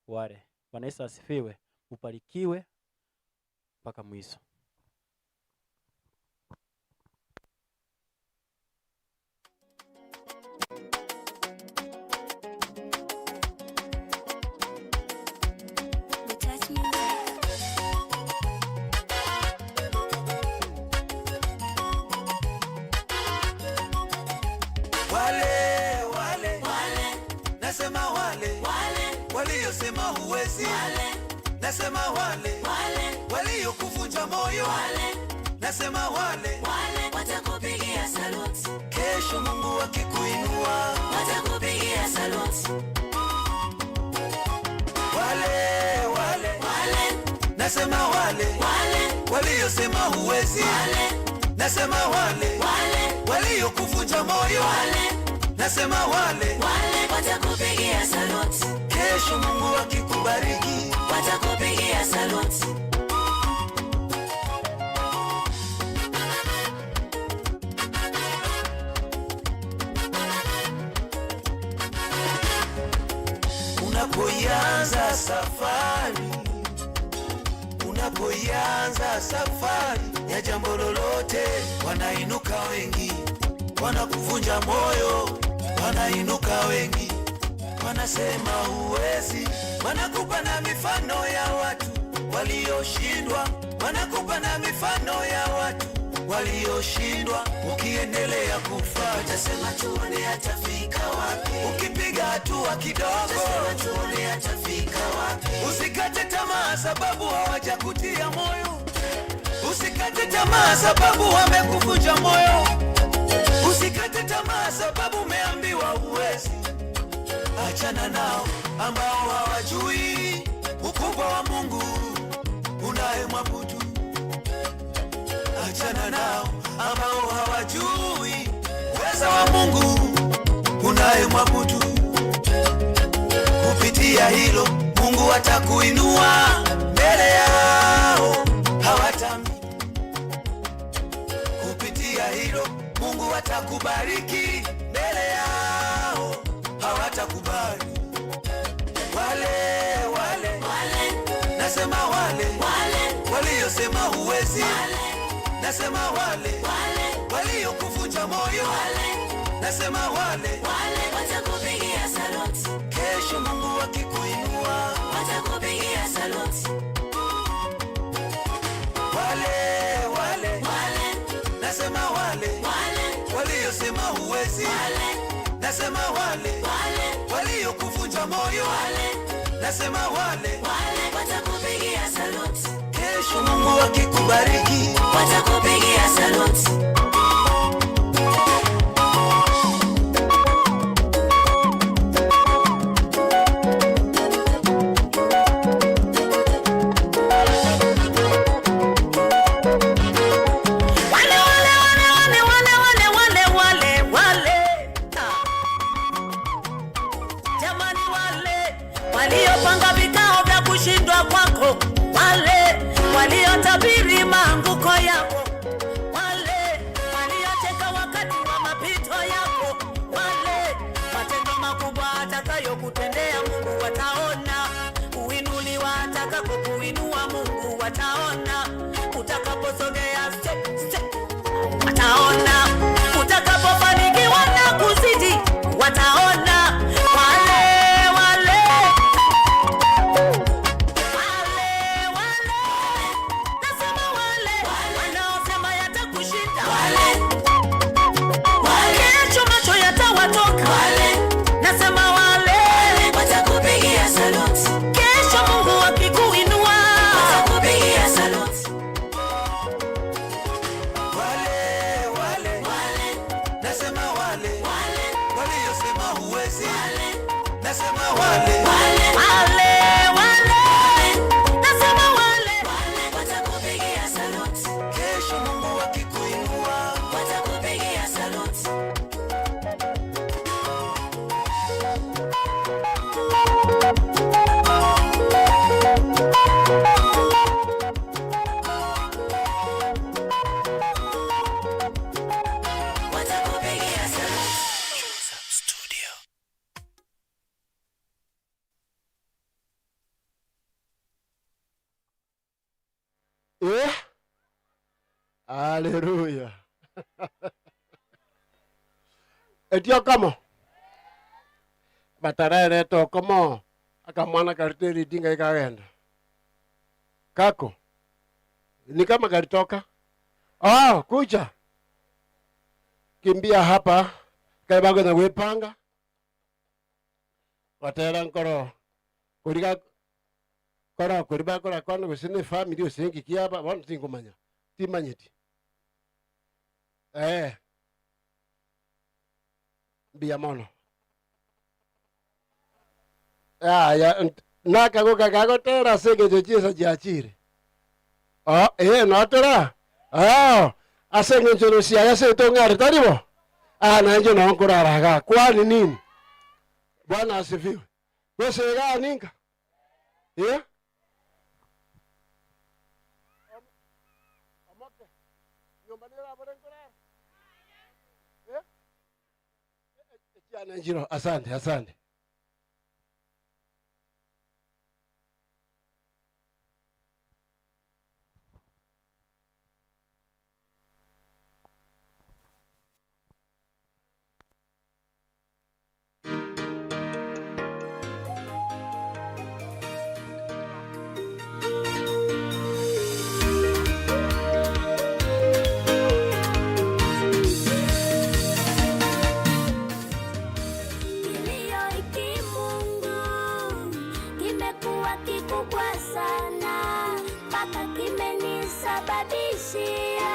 wale. Bwana Yesu asifiwe. Ubarikiwe mpaka mwisho. Wale, wale, wale, nasema wale, wale, waliosema huwezi, wale, nasema wale, wale, waliokuvunja moyo, wale, nasema wale, wale, watakupigia saluti kesho Mungu akikuinua, watakupigia saluti. Wale, wale, wale, nasema wale, wale, waliosema huwezi, wale, nasema wale, wale, waliokuvunja moyo, wale, nasema wale, wale, watakupigia saluti kesho Mungu akikubariki, watakupigia saluti. Unapoianza safari, unapoianza safari ya jambo lolote, wanainuka wengi, wanakuvunja moyo, wanainuka wengi, wanasema huwezi, wanakupa na mifano ya watu walioshindwa, wanakupa na mifano ya watu walioshindwa. Ukiendelea kufa utasema tuone atafika wapi, ukipiga hatua kidogo utasema tuone atafika wapi. Usikate tamaa sababu hawajakutia moyo, usikate tamaa sababu wamekuvunja moyo, usikate tamaa sababu umeambiwa huwezi. Achana nao ambao hawajui ukubwa wa Mungu unayemwabudu. Achana nao ambao hawajui uweza wa Mungu unayemwabudu. Kupitia hilo Mungu atakuinua mbele yao hawatami. Kupitia hilo Mungu atakubariki mbele yao hawatakubali. Wale, wale, wale, nasema wale, wale, waliosema huwezi, wale, nasema wale, wale, waliokuvunja moyo, wale, nasema wale, wale, watakupigia saluti kesho Mungu akikuinua, watakupigia saluti. Wale, wale, wale, nasema wale, wale, waliosema huwezi, wale, nasema wale, wale, waliokuvunja moyo, wale, nasema wale, wale, watakupigia saluti kesho Mungu akikubariki, watakupigia saluti. Wale, wale, wale, wale, wale, wale, wale, wale, wale. Ah. Jamani wale waliopanga vikao vya Kushindwa kwako, wale waliotabiri maanguko yako, wale waliocheka wakati wa mapito yako, wale matendo makubwa atakayokutendea Mungu wataona, uinuliwa atakapokuinua Mungu wataona, utakaposogea step, step, wataona, utakapofanikiwa na kuzidi wataona, wale wale nasema wale wanaosema yatakushinda wale, kesho macho yatawatoka wale, nasema wale Watakupigia saluti. Kesho Mungu akikuinua Watakupigia saluti. Wale, wale, nasema wale, waliosema huwezi, nasema wale, wale, wale, nasema wale, Watakupigia saluti. kesho Mungu akikuinua, Watakupigia saluti. Watakupigia saluti. Eh? Haleluya. Etiokomo. Batarere tokomo akamwana kariteri dinga ikagenda. Kako. Ni kama kalitoka. Oh, kuja. Kimbia hapa. Kaibago na wepanga. Watera nkoro. Kuriga kora kuriba kora kono gusine family usingi kiaba bono tingumanya. Timanyeti. Eh. Mbia mono. Aya, nakagoka kagotera senge chisa chiachire. Oh, notera. Oh, asenge njono sia yase tongare taribo. Ah, na njo nonkuraraga. Kwani nini? Bwana asifiwe. Wesega ninga. Eh? Njiro, asante, asante. Kilio hiki Mungu kimekuwa kikubwa sana mpaka kimenisababishia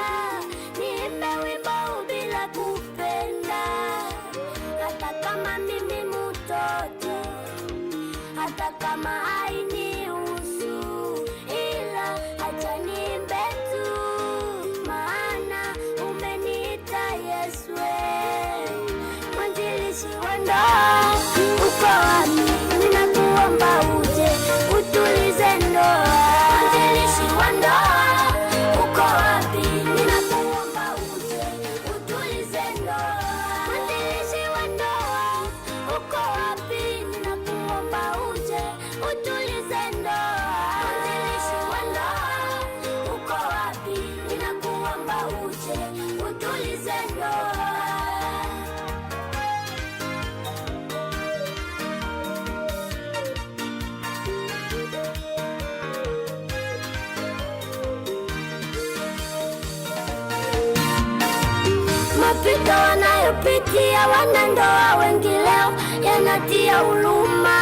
niimbe wimbo huu bila kupenda, hata kama mimi mtoto, hata kama hainihusu, ila acha niimbe tu, maana umeniita Yesu mwanzilishi wa ndoa, uko wapi? Ninakuomba uje utulize ndoa. Mwanzilishi wa ndoa, uko wapi? Ninakuomba uje utulize ndoa. Mwanzilishi wa ndoa, uko wapi? Ninakuomba uje utulize ndoa. Mwanzilishi wa ndoa, uko wapi? Ninakuomba uje utulize ndoa. Mapito wanayopitia wanandoa wengi leo yanatia huruma.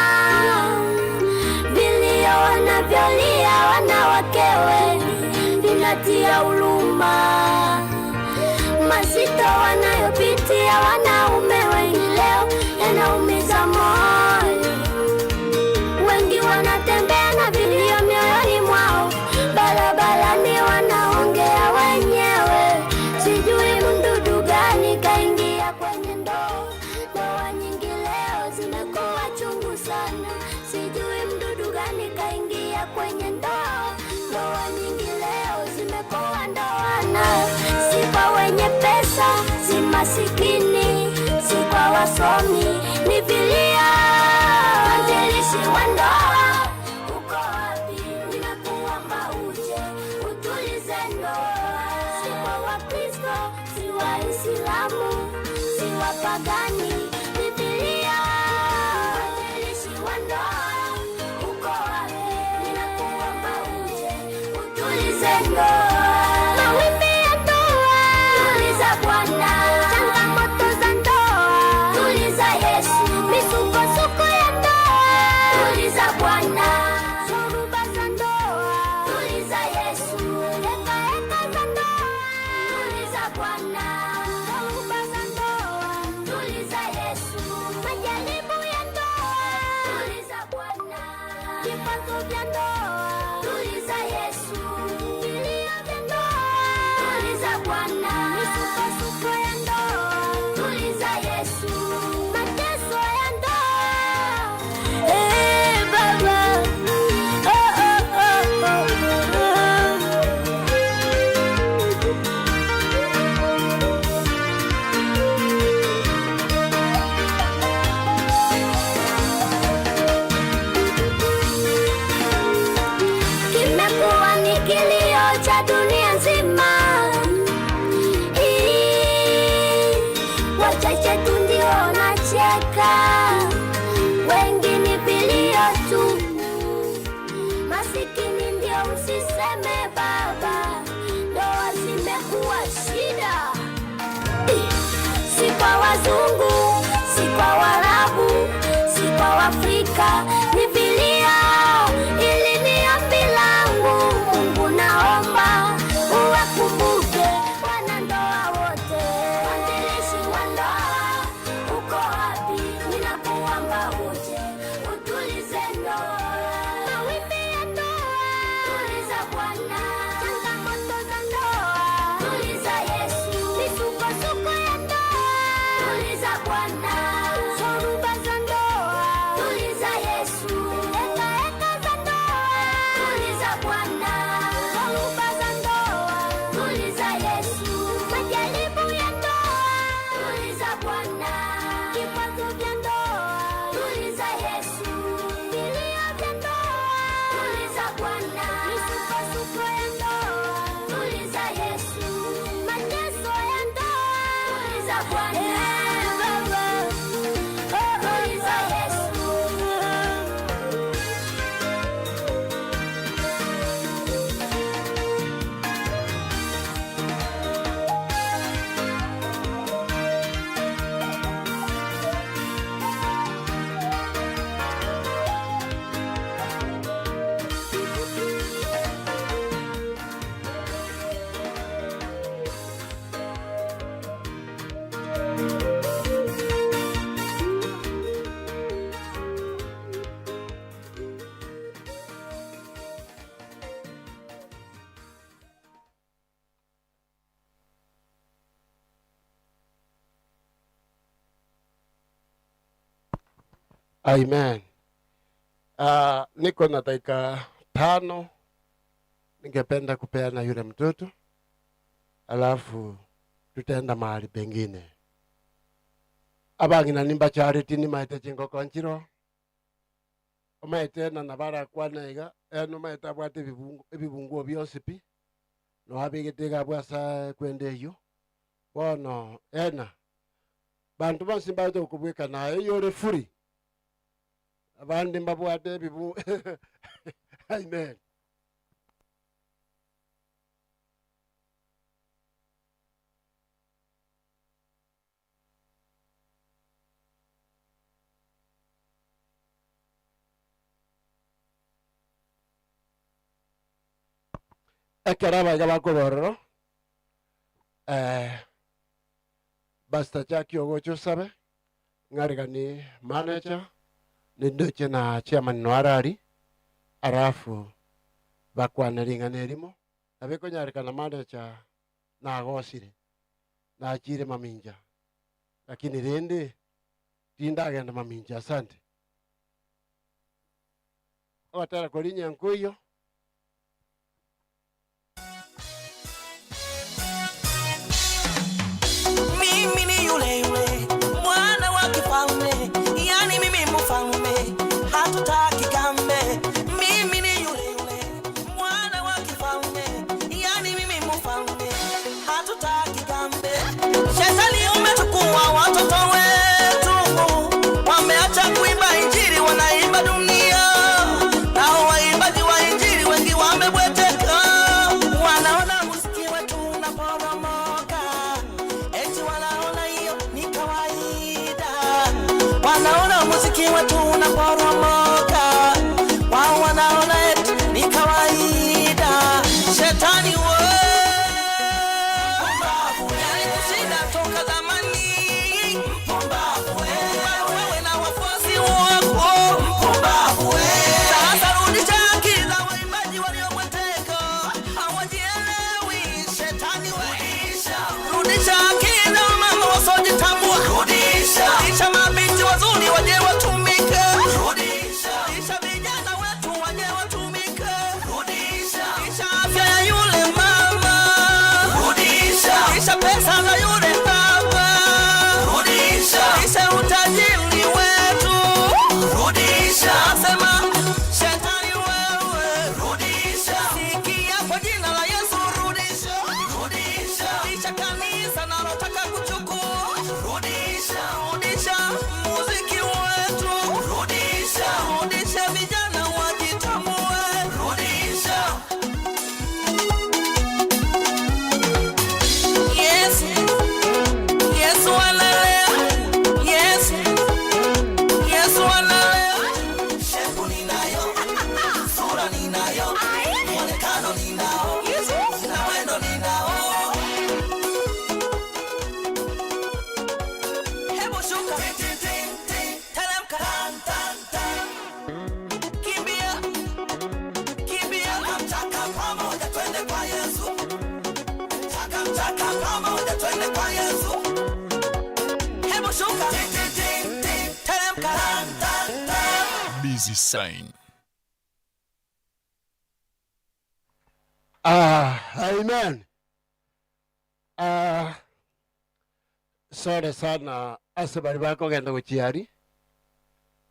Vilio wanavyolia wanawake wengi vinatia huruma. Mazito wanayopitia wanaume wengi leo yanaumiza moyo. Wengi wanatembea na vilio mioyoni mwao, barabarani wanaongea wenyewe, sijui mdudu gani kaingia kwenye ndoa. Ndoa nyingi leo zimekuwa chungu sana, sijui mdudu gani kaingia. Ingia kwenye ndoa. Ndoa nyingi leo zimekuwa ndoana, si kwa wenye pesa, si masikini, si kwa wasomi, ni vilio. Mwanzilishi wa ndoa uko wapi? Ninakuomba uje utulize ndoa. Si kwa Wakristo, si Waislamu, si wapagani, ni vilio. Mwanzilishi wa ndoa uko wapi? Ninakuomba uje utulize ndoa. Mawimbi ya ndoa, tuliza Bwana. Changamoto za ndoa, tuliza Yesu. Misukosuko ya ndoa, tuliza Bwana. Zoruba za ndoa, tuliza Yesu. Heka heka za ndoa, tuliza Bwana. Zoruba za ndoa, tuliza Yesu. Majaribu ya ndoa, tuliza Bwana. Vikwazo vya ndoa, tuliza Yesu. Vilio vya ndoa, tuliza Bwana. Misukosuko ya ndoa, tuliza Yesu. Mateso ya ndoa, eh, Baba. Oh, oh, oh, oh, oh. Kimekuwa ni kilio cha dunia nzima. Ii, wachache tu ndio wanacheka, wengi ni vilio tu. Masikini ndio usiseme baba, ndoa zimekuwa shida. Ii, si kwa wazungu, si kwa Waarabu, si kwa Waafrika, ni vilio. Ili ni ombi langu, Mungu naomba uwakumbuke wanandoa wote. Mwanzilishi wa ndoa uko wapi? Ninakuomba uje utulize ndoa. Mawimbi ya ndoa, tuliza Bwana. Changamoto za ndoa, tuliza Yesu. Misukosuko ya ndoa, tuliza Bwana. Zoruba za ndoa, tuliza Yesu. Heka heka za ndoa, tuliza Bwana. Zoruba za ndoa, tuliza Yesu. Majaribu ya ndoa, tuliza Bwana. Vikwazo vya ndoa, tuliza Yesu. Vilio vya ndoa, tuliza Bwana. Misukosuko ya ndoa, tuliza Yesu. Mateso ya ndoa, tuliza Bwana. Eh, Baba. Oh, tuliza Yesu. Amen. Niko na dakika 5, ningependa kupeana yule mtoto, alafu tutaenda mahali pengine. Abangina nimba charity ni maite chingoko nchiro omaite na nabara kwana iga eno maite abwate ebibunguo bionsi pi no abigete iga bwasa kwenda eyo bono ena bantu bonsi mbaete okobweka naye yore furi abandi mbabwate ebibu. Amen. Ekero abaiga bakoborero Pastor Jackie ogocha osabe ng'arigani manager nindoche na chairman noarari arafu bakwana ring'ana erimo nabekonyarikana manager nagosire nachire maminja lakini rindi tindagenda maminja. Asante. Ogotera korinya nkoiyo. Mimi ni yule yule mwana wa kifalme, yani mimi mfalme, hatutaki kambe. Mimi ni yule yule mwana wa kifalme, yani mimi mfalme, hatutaki kambe. Shetani umechukua watoto wetu, wameacha kuimba injili, wanaimba dunia. Nao waimbaji wa injili wengi wamebweteka, wanaona muziki wetu unaporomoka, eti wanaona hiyo ni kawaida. Wanaona muziki wetu unaporomoka, wao wanaona eti ni kawaida. Shetani we yalikushinda toka zamani, mpumbavu wewe na wafuasi wako, mpumbavu wewe. Sasa rudisha akili za waimbaji waliobweteka, hawajielewi. Shetani we, rudisha akili za wamama wasiojitambua, rudisha, rudisha mabinti wazuri waje watumike, rudisha, rudisha vijana wetu waje watumike, rudisha, rudisha afya ya yule mama, rudisha, rudisha pesa za yule baba, rudisha, rudisha utajiri wetu, rudisha, sema shetani wewe, rudisha, sikia kwa jina la Yesu, rudisha, rudisha, rudisha kanisa nalotaka kuchukua, rudisha, rudisha muziki wetu, rudisha, rudisha vijana wajitambue, rudisha. Yesu, Yesu analea, Yesu, Yesu analea. Shepu ninayo, sura ninayo, mwonekano ninao, na mwendo ninao. Hebu shuka, tin, tin, tin, teremka, tan, tan, tan. Kimbia, kimbia, mchaka pamoja twende kwa Yesu. Chaka mchaka pamoja twende kwa Yesu. Hebu shuka, tin, tin, tin, tin, teremka, tan, tan, tan. Busy sign. Ah, amen. Ah, sore sana ase bari bakogenda gochiari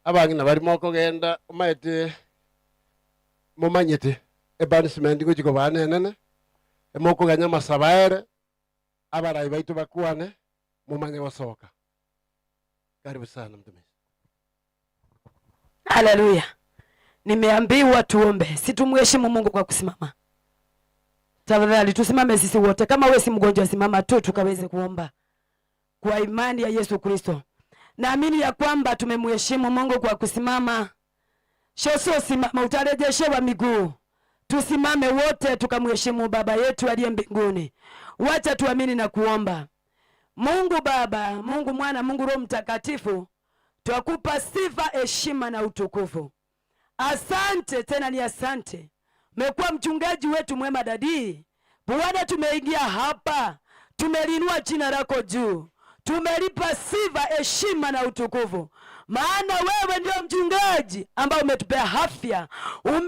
abang'ina barimo okogenda omaete momanyete ebanishment gochi kobana enene emokoganya amasaba ere abarai baitu bakwane mumanye gosoka. Karibu sana mtumishi. Haleluya. Nimeambiwa tuombe. Si tumheshimu Mungu kwa kusimama. Tafadhali tusimame sisi wote. Kama wewe si mgonjwa simama tu tukaweze kuomba kwa imani ya Yesu Kristo. Naamini ya kwamba tumemheshimu Mungu kwa kusimama. Shoso, simama utarejeshewa miguu. Tusimame wote tukamheshimu Baba yetu aliye mbinguni. Wacha tuamini na kuomba. Mungu Baba, Mungu Mwana, Mungu Roho Mtakatifu, twakupa sifa, heshima na utukufu. Asante tena ni asante. Umekuwa mchungaji wetu mwema dadii. Bwana, tumeingia hapa, tumelinua jina lako juu, tumelipa sifa, heshima na utukufu, maana wewe ndio mchungaji ambaye umetupea afya,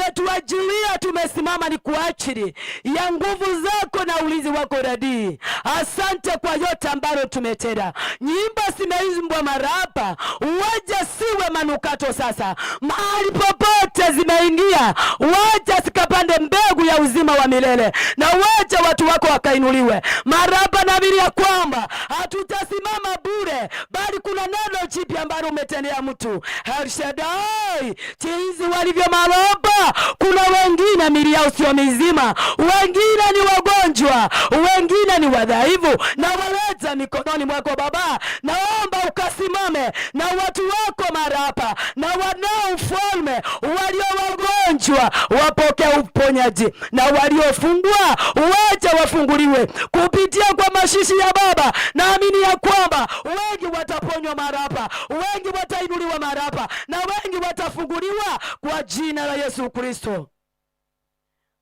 umetuajilia, tumesimama ni kwa ajili ya nguvu zako na ulinzi wako dadii. Asante kwa yote ambalo tumetenda. Nyimbo zimeimbwa marapa, waja siwe manukato sasa, mahali popote zimeingia, waja zikapande mbegu ya uzima wa milele, na waja watu wako wakainuliwe marapa. Naamini ya kwamba hatutasimama bure, bali kuna neno jipya ambalo umetendea mtu. El Shaddai, jinsi walivyo maroba, kuna wengine mili yao sio mizima, wengine ni wagonjwa, wengine ni wadhaifu, na waleta mikononi mwako Baba. Naomba ukasimame na watu wako mara hapa, na wanao ufalme, walio wagonjwa wapokee uponyaji, na waliofungwa waje wafunguliwe kupitia kwa mashishi ya Baba. Naamini ya kwamba wengi wataponywa mara hapa, wengi watainuliwa mara hapa, na wengi watafunguliwa kwa jina la Yesu Kristo.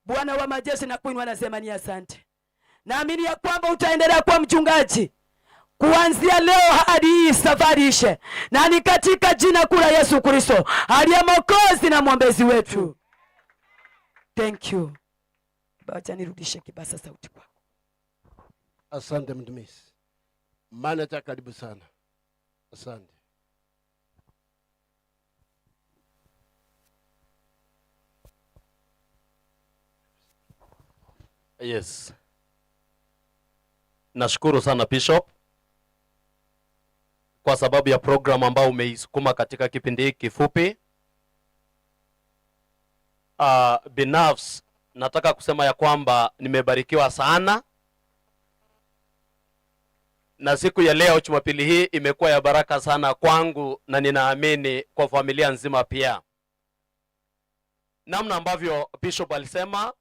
Bwana wa majeshi na kuinua, nasema ni asante. Naamini ya kwamba utaendelea kuwa mchungaji kuanzia leo hadi hii safari ishe, na ni katika jina kuu la Yesu Kristo aliye Mwokozi na mwombezi wetu. Thank you. Wacha nirudishe kibasa sauti kwako. Asante mtumishi. Manager, karibu sana. Asante. Yes. Nashukuru sana Bishop kwa sababu ya program ambayo umeisukuma katika kipindi hiki kifupi. Binafsi nataka kusema ya kwamba nimebarikiwa sana, na siku ya leo Jumapili hii imekuwa ya baraka sana kwangu, na ninaamini kwa familia nzima pia. Namna ambavyo Bishop alisema,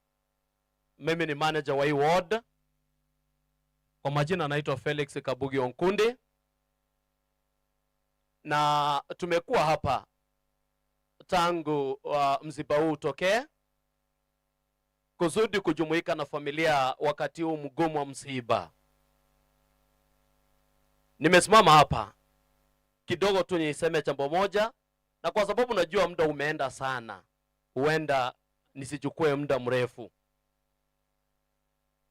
mimi ni manager wa hii ward. Kwa majina naitwa Felix Kabugi Onkundi, na tumekuwa hapa tangu msiba huu utokee, kusudi kujumuika na familia wakati huu mgumu wa msiba. Nimesimama hapa kidogo tu niseme jambo moja, na kwa sababu najua muda umeenda sana, huenda nisichukue muda mrefu.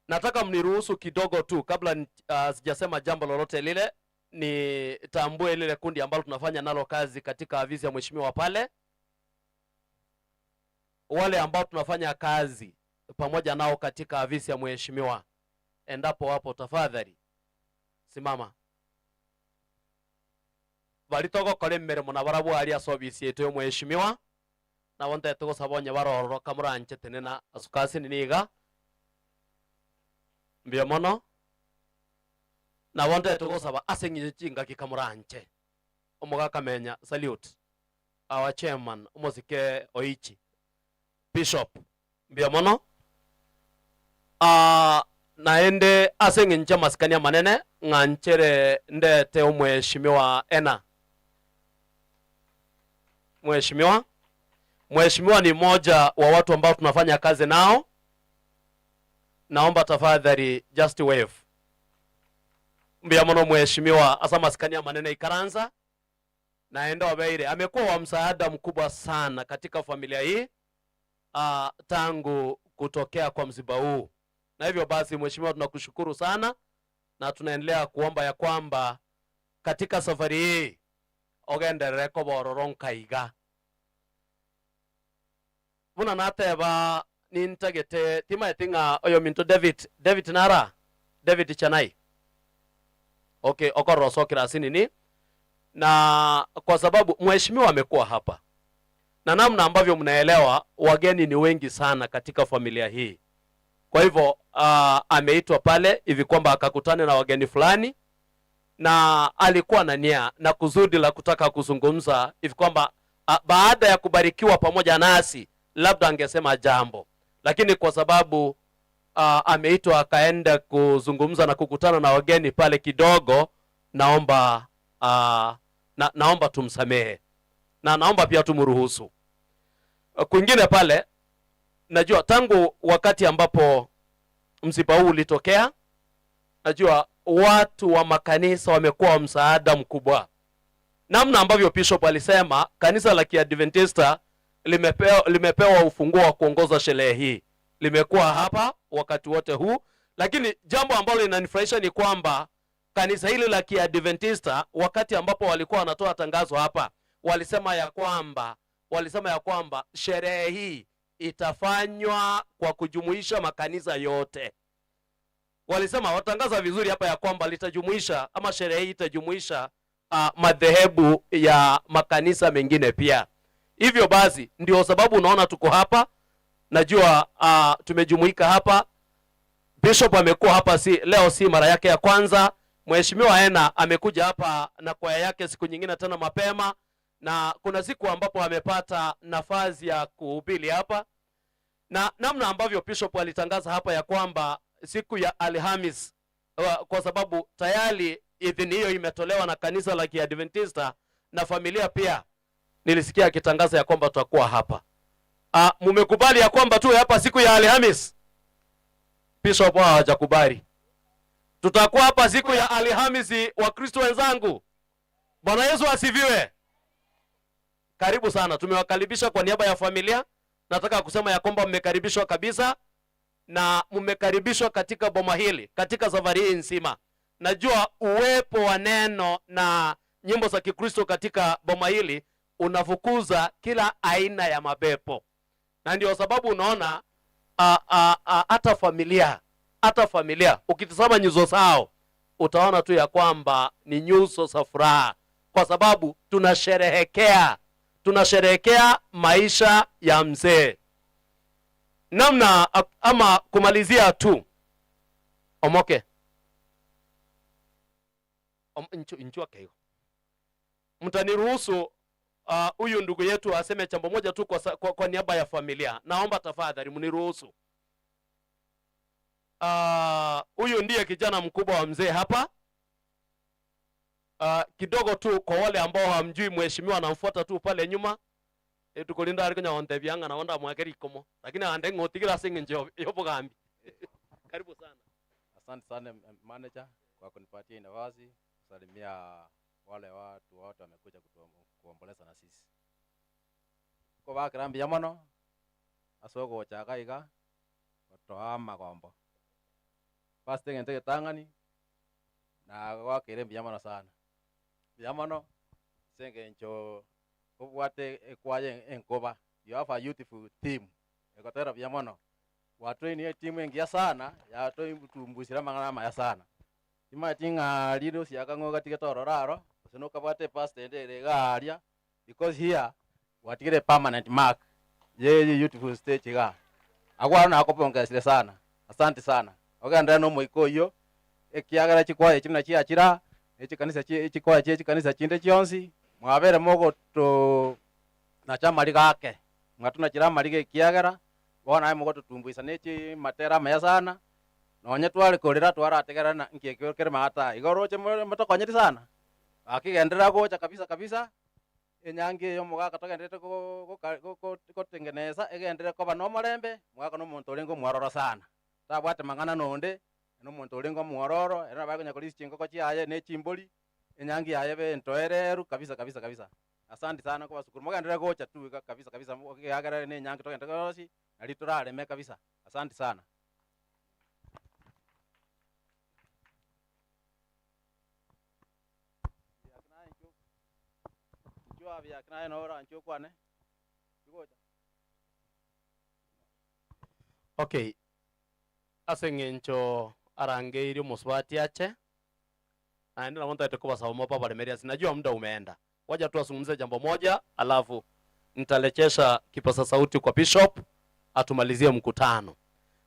Nataka mniruhusu kidogo tu kabla sijasema jambo lolote lile, nitambue lile kundi ambalo tunafanya nalo kazi katika afisi ya mheshimiwa pale, wale ambao tunafanya kazi pamoja nao katika afisi ya mheshimiwa. Endapo wapo, tafadhali simama. Balitogokora emirimo na barabwo aria ase ofisi yetu ya mheshimiwa, nabo ntete gosaba onye barororoka moranchete na asukasini niga mbia mono, nabo ntete gosaba ase ng'inyo chingaki kamoranche omogakamenya. Salute our chairman omosike Oichi Bishop, mbia mono. Naende ase ng'incho masikania manene ng'anchere ndete omheshimiwa ena. Mheshimiwa ni mmoja wa watu ambao tunafanya kazi nao. Naomba tafadhali just wave. Mbia mono mheshimiwa asa masikania manene ikaranza. Naenda wabeire amekuwa wa msaada mkubwa sana katika familia hii tangu kutokea kwa msiba huu. Na hivyo basi mheshimiwa, tunakushukuru sana na tunaendelea kuomba ya kwamba katika safari hii ogenderere kobororo nkaiga. Buna nateba nintagete timaete ng'a oyo minto David Nara, David Chanai. Okay, okoroso kirasini na kwa sababu mheshimiwa amekuwa hapa na namna ambavyo mnaelewa wageni ni wengi sana katika familia hii. Kwa hivyo ameitwa pale hivi kwamba akakutane na wageni fulani, na alikuwa na nia na kusudi la kutaka kuzungumza hivi kwamba baada ya kubarikiwa pamoja nasi labda angesema jambo, lakini kwa sababu ameitwa akaenda kuzungumza na kukutana na wageni pale kidogo, naomba naomba tumsamehe na naomba pia tumruhusu. Kwingine pale, najua tangu wakati ambapo msiba huu ulitokea, najua watu wa makanisa wamekuwa msaada mkubwa. Namna ambavyo Bishop alisema kanisa la Kiadventista limepewa ufunguo wa kuongoza sherehe hii, limekuwa hapa wakati wote huu. Lakini jambo ambalo linanifurahisha ni kwamba kanisa hili la Kiadventista wakati ambapo walikuwa wanatoa tangazo hapa, walisema ya kwamba sherehe hii itafanywa kwa kujumuisha makanisa yote. Walisema, watangaza vizuri hapa ya kwamba litajumuisha ama sherehe hii itajumuisha madhehebu ya makanisa mengine pia. Hivyo basi ndio sababu unaona tuko hapa. Najua tumejumuika hapa. Bishop amekuwa hapa si leo, si mara yake ya kwanza. Mheshimiwa Ena amekuja hapa na kwaya yake siku nyingine tena mapema, na kuna siku ambapo amepata nafasi ya kuhubiri hapa. Na namna ambavyo Bishop alitangaza hapa ya kwamba siku ya Alhamis, kwa sababu tayari idhini hiyo imetolewa na kanisa la Kiadventista na familia pia, nilisikia akitangaza ya kwamba tutakuwa hapa. Mumekubali ya kwamba tuwe hapa siku ya Alhamis? Bishop hawajakubali. Tutakuwa hapa siku ya Alhamisi, Wakristo wenzangu. Bwana Yesu asifiwe. Karibu sana. Tumewakaribisha kwa niaba ya familia Nataka kusema ya kwamba mmekaribishwa kabisa na mmekaribishwa katika boma hili, katika safari hii nzima. Najua uwepo wa neno na nyimbo za Kikristo katika boma hili unafukuza kila aina ya mapepo, na ndio sababu unaona hata familia ukitazama nyuso zao utaona tu ya kwamba ni nyuso za furaha, kwa sababu tunasherehekea maisha ya mzee. Namna ama kumalizia tu omoke nchua keigo, mtaniruhusu huyu ndugu yetu aseme jambo moja tu kwa niaba ya familia. Naomba tafadhali mniruhusu. Huyu ndiye kijana mkubwa wa mzee hapa. Kidogo tu kwa wale ambao hamjui, mheshimiwa anamfuata tu pale nyuma. Tukulinda ari kunya onte byanga na onda mwakeri ikomo. Lakini ande ngotigira singe njo yobugambi. Karibu sana. Asante sana manager kwa kunipatia nafasi kusalimia wale watu wote wamekuja kuomboleza na sisi. Ko bakira mbuya mono asoko chaka iga otoa magombo. First thing ente tangani na gwakire mbuya mono sana. Mbuya mono senge ncho obwate ekwaye enkoba. You have a youthful team. Ekotera mbuya mono. Watu ni timu engia sana ya tumbusira mangana maya sana. Imatinga liro siakango katika tororaro sino kabwate past ende garia because here watigire permanent mark ye youthful stage ga agwa na akopongezire sana. Asante sana. Ogenda no moiko yo ekiagera chikwaye chimna chiachira echikanisa chikwaye chikanisa chinde chionsi mwabere mogo to na chamari gake mwatuna chira marige ekiagera bona aye mogo tutumbuisa nechi matera maya sana nonye tware korera twarategerana nkiekere mata igoro che motokonyeti sana akigendera gocha kabisa kabisa enyangi yo mugaka togendete ko tengeneza egendere koba no morembe mugaka no muntu orengo mwororo sana tabwate mang'ana nonde no muntu orengo mwororo era bagonya kolisi chingoko chiaye ne chimbori enyangi yaye be ntoereru kabisa kabisa kabisa. Asante sana kwa sukuru mugendere gocha tu kabisa kabisa yagera ne enyangi togendere gosi nali turareme kabisa. Asante sana. Okay, ase ng'encho arangeirie omusubati ache naende nabo ntaete kobasaba mopa baremeria ase najua muda umeenda, waja tu azungumze jambo moja alafu nitalechesha kipasa sauti kwa bishop atumalizie mkutano.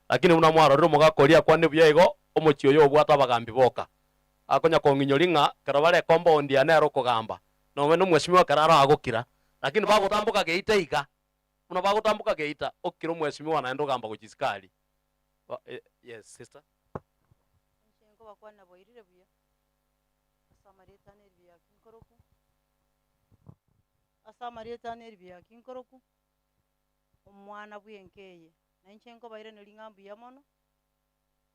Lakini unamwarorire mugakoria kwane buya igo omochi oyo obwate abagambi boka akonya kong'inyori ng'a kero bare compound ya nero kogamba nome no mheshimiwa karara agokira, lakini bagotambuka geita iga muno bagotambuka geita okira mheshimiwa naende ogamba gochisikari. Yes sister. Nshengo bakwana boirire buya asamarieta neribya kinkoroku asamarieta neribya kinkoroku omwana bwenkeye na nshengo baire nering'ambu ya mono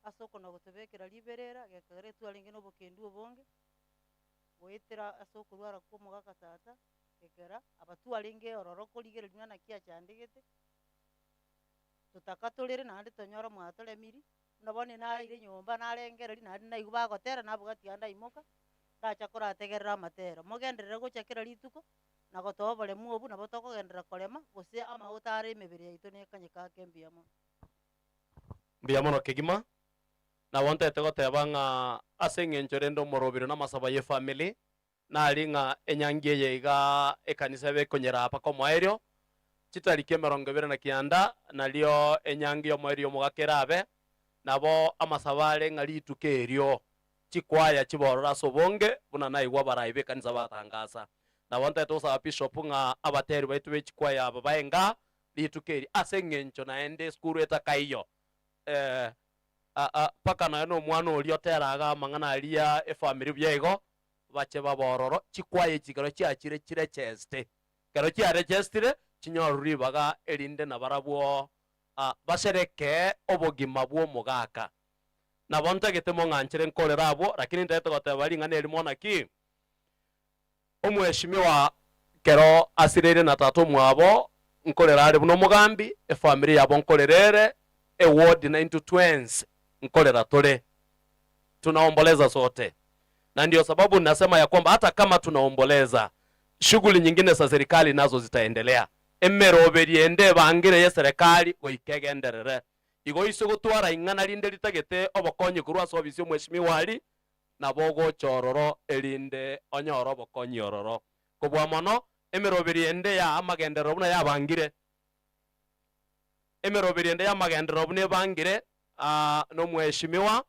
asoko na gotebekera liberera gekagere twarenge nobokendu obonge goetera asoko rwara ko mugaka tata ekera abatwarenge ororo korigere ring'ana kiachandegete tutakatorere naende tonyora mwatoremiri nabone naire nyomba narengereri naende naigu bagotera nabugati anda imoka ndacha korategerera amatero mogenderere gochakera rituko na gotoa oboremu obu nabo tokogenderera korema gose amauta are emebere yaito nekanyeka ake mbuya mono. Mbuya mono kegima nabo ntete goteba ng'a ase eng'encho rende omorobiro na amasaba ye family nari ng'a enyangi eye iga ekanisa ebe ekonyera apa komoerio chitariki 29 nario enyangi yomoerio omogaka abe nabo amasaba are ng'a rituko erio chikwaya chiborora ase obonge buna naigwa abarai ba ekanisa batangasa nabo ntete gosaba bishop ng'a abateri baitu be chikwaya aba baenga rituko eri ase eng'encho naende esukuru etakaiyo paka naye no omwana oria oteraga amang'ana aria efamiri buya igo bache babororo chikwaye chikero chiachire chirecheste kero chiarechestire chinyorwa ribaga erinde nabarabwo bashereke obogima bwa omogaka nabo ntagete mong'anchere nkorera abwo lakini ntagete goteba ring'ana eri monaki omweshimiwa kero asirere na tata omwabo Nkorera are buna omogambi, efamiri yabo nkorerere, eward 9 twens nkorera tore. Tunaomboleza sote. Na ndio sababu nasema ya kwamba hata kama tunaomboleza, shughuli nyingine za serikali nazo zitaendelea. Emeroberi ende bangire ye serikali goikegenderere. Igo iso gotwara ing'ana rinde ritagete obokonyi korwa ase ofisi omweshimiwa ari, nabo gochororo erinde onyore obokonyi ororo. Kobua mono, emeroberi ende ya amagenderero buna yabangire. Emeroberi ende ya amagenderero buna ebangire, nomweshimiwa,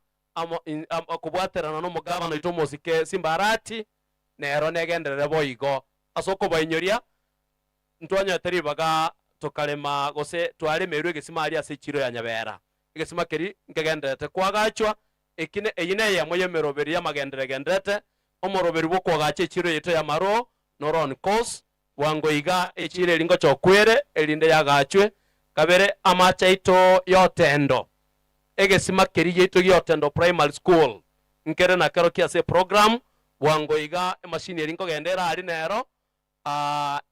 kobwaterana nomogabana oito omosike Simbarati, nero negenderere boigo. Ase okobainyoria, ntwanyete ribaga tokarema gose twaremerwe egesima aria ase echiro ya Nyabera. Egesima keri nkegenderete kwagachwa, ekine eyi neyemo y'emeroberi y'amagenderero egenderete, omoroberi bw'okwagacha echiro yaito ya Maro, noro on course, bwango iga echiro eri ngochokwere, erinde yagachwe, kabere amache aito y'otendo. Egesima keri giaito gi'Otendo Primary School, nkere nakero kia ase eprogram, bwango iga emashini eri nkogenda ere aria nero,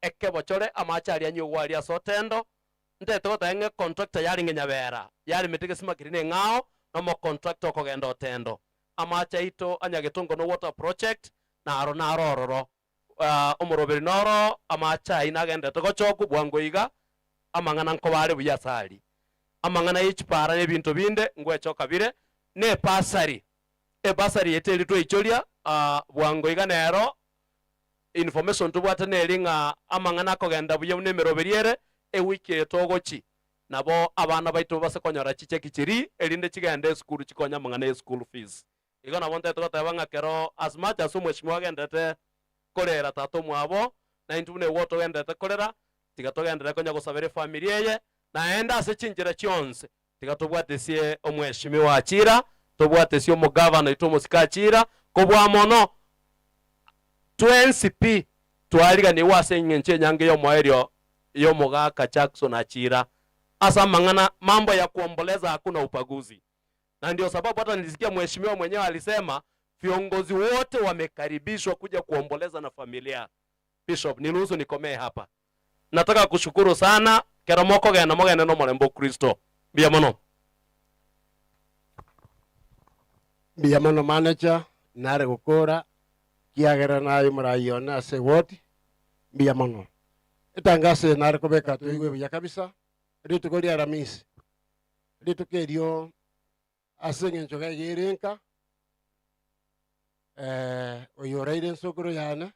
ekebochore amache aria anywe aria ase Otendo, ntete goteba ng'a econtractor yarenge Nyabera, yaremete egesima keri na eng'ao, na omocontractor okogenda Otendo. Amache aito anyagetongo no water project, naro naro ororo. Omoroberi noro amache ayio nagenderete gochokwa bwango iga, amang'ana nkoba are buya ase aria. Amang'ana ye chipara na ebinto binde ngwechoka bire, na ebasari. Ebasari yaito eri twaichoria, bwango iga nero, information tobwate neri ng'a amang'ana akogenda buya buna emeroberi ere, ewiki eye togochi, nabo abana baito babase konyora chicheki chiria, erinde chigende esukuru chikonye amang'ana ya school fees. Igo nabo ntagete goteba ng'a kero as much as omweshimiwa agenderete korera tata omwabo, na intwe buna eward togenderete korera, tiga togenderere konya gosabera efamiri eye, naende ase chinchera chionsi, tiga tobwatesie omweshimiwa Achira, tobwatesie omogavana oito omosike Achira, kobua mono, twensi pi, twariganigwe ase eng'encho enyangi y'omoerio y'omogaka Jackson Achira, ase amang'ana mambo ya kuomboleza hakuna ubaguzi. Na ndio sababu hata nilisikia mheshimiwa mwenyewe alisema viongozi wote wamekaribishwa kuja kuomboleza na familia. Bishop, niruhusu nikomee hapa. Nataka kushukuru sana kero mokogenda mogende no morembo Kristo. Mbuya mono. Mbuya mono manager, nare gokora kiagera naye muraione ase ward. Mbuya mono. Etangazo nare kobeka toigwe buya kabisa. Rituko ria Alhamisi. Rituko erio ase eng'encho gaiga nka oyo oraire ensokoro yane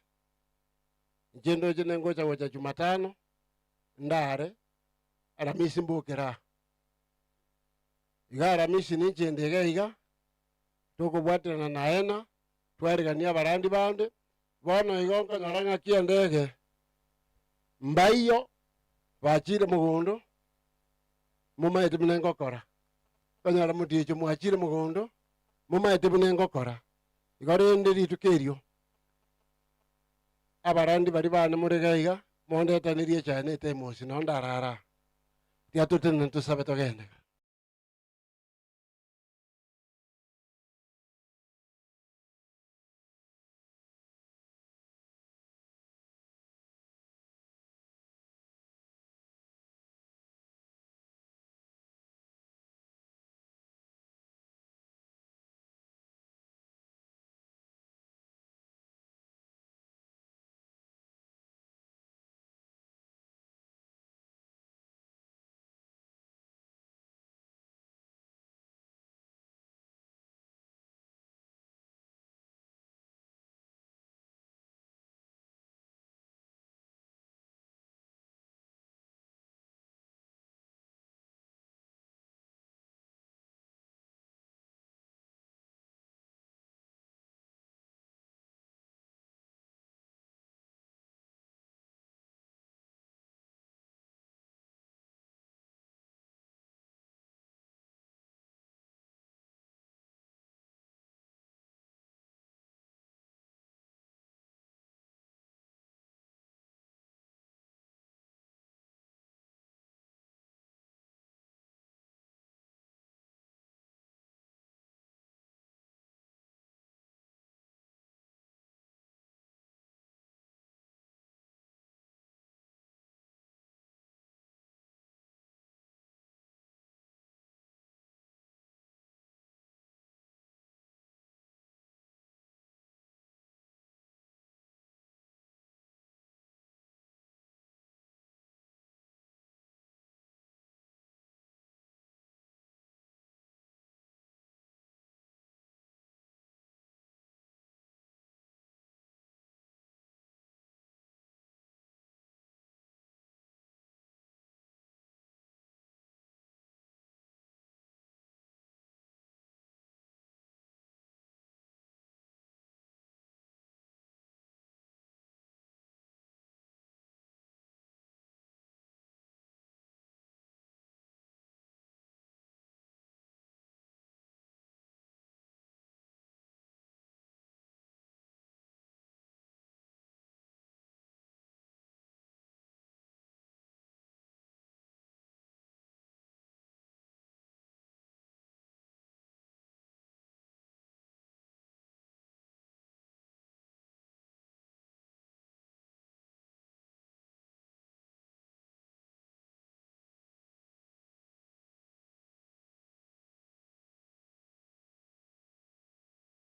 inche ndoche nengocha gocha Jumatano ndare Alhamisi mbokera iga Alhamisi ninche ndi iga iga tokobwaterana naena twarigania abarandi bande bono igo nkonyora ng'aki endege mbaiyo bachire mogondo mumaete buna ngokora konyora motiecho mwachire mogondo mumaete buna ngokora igo rende rituko erio abarandi bari bane murega iga mondetanirie echae na etemosi nondarara tiatotene tusabe togendega.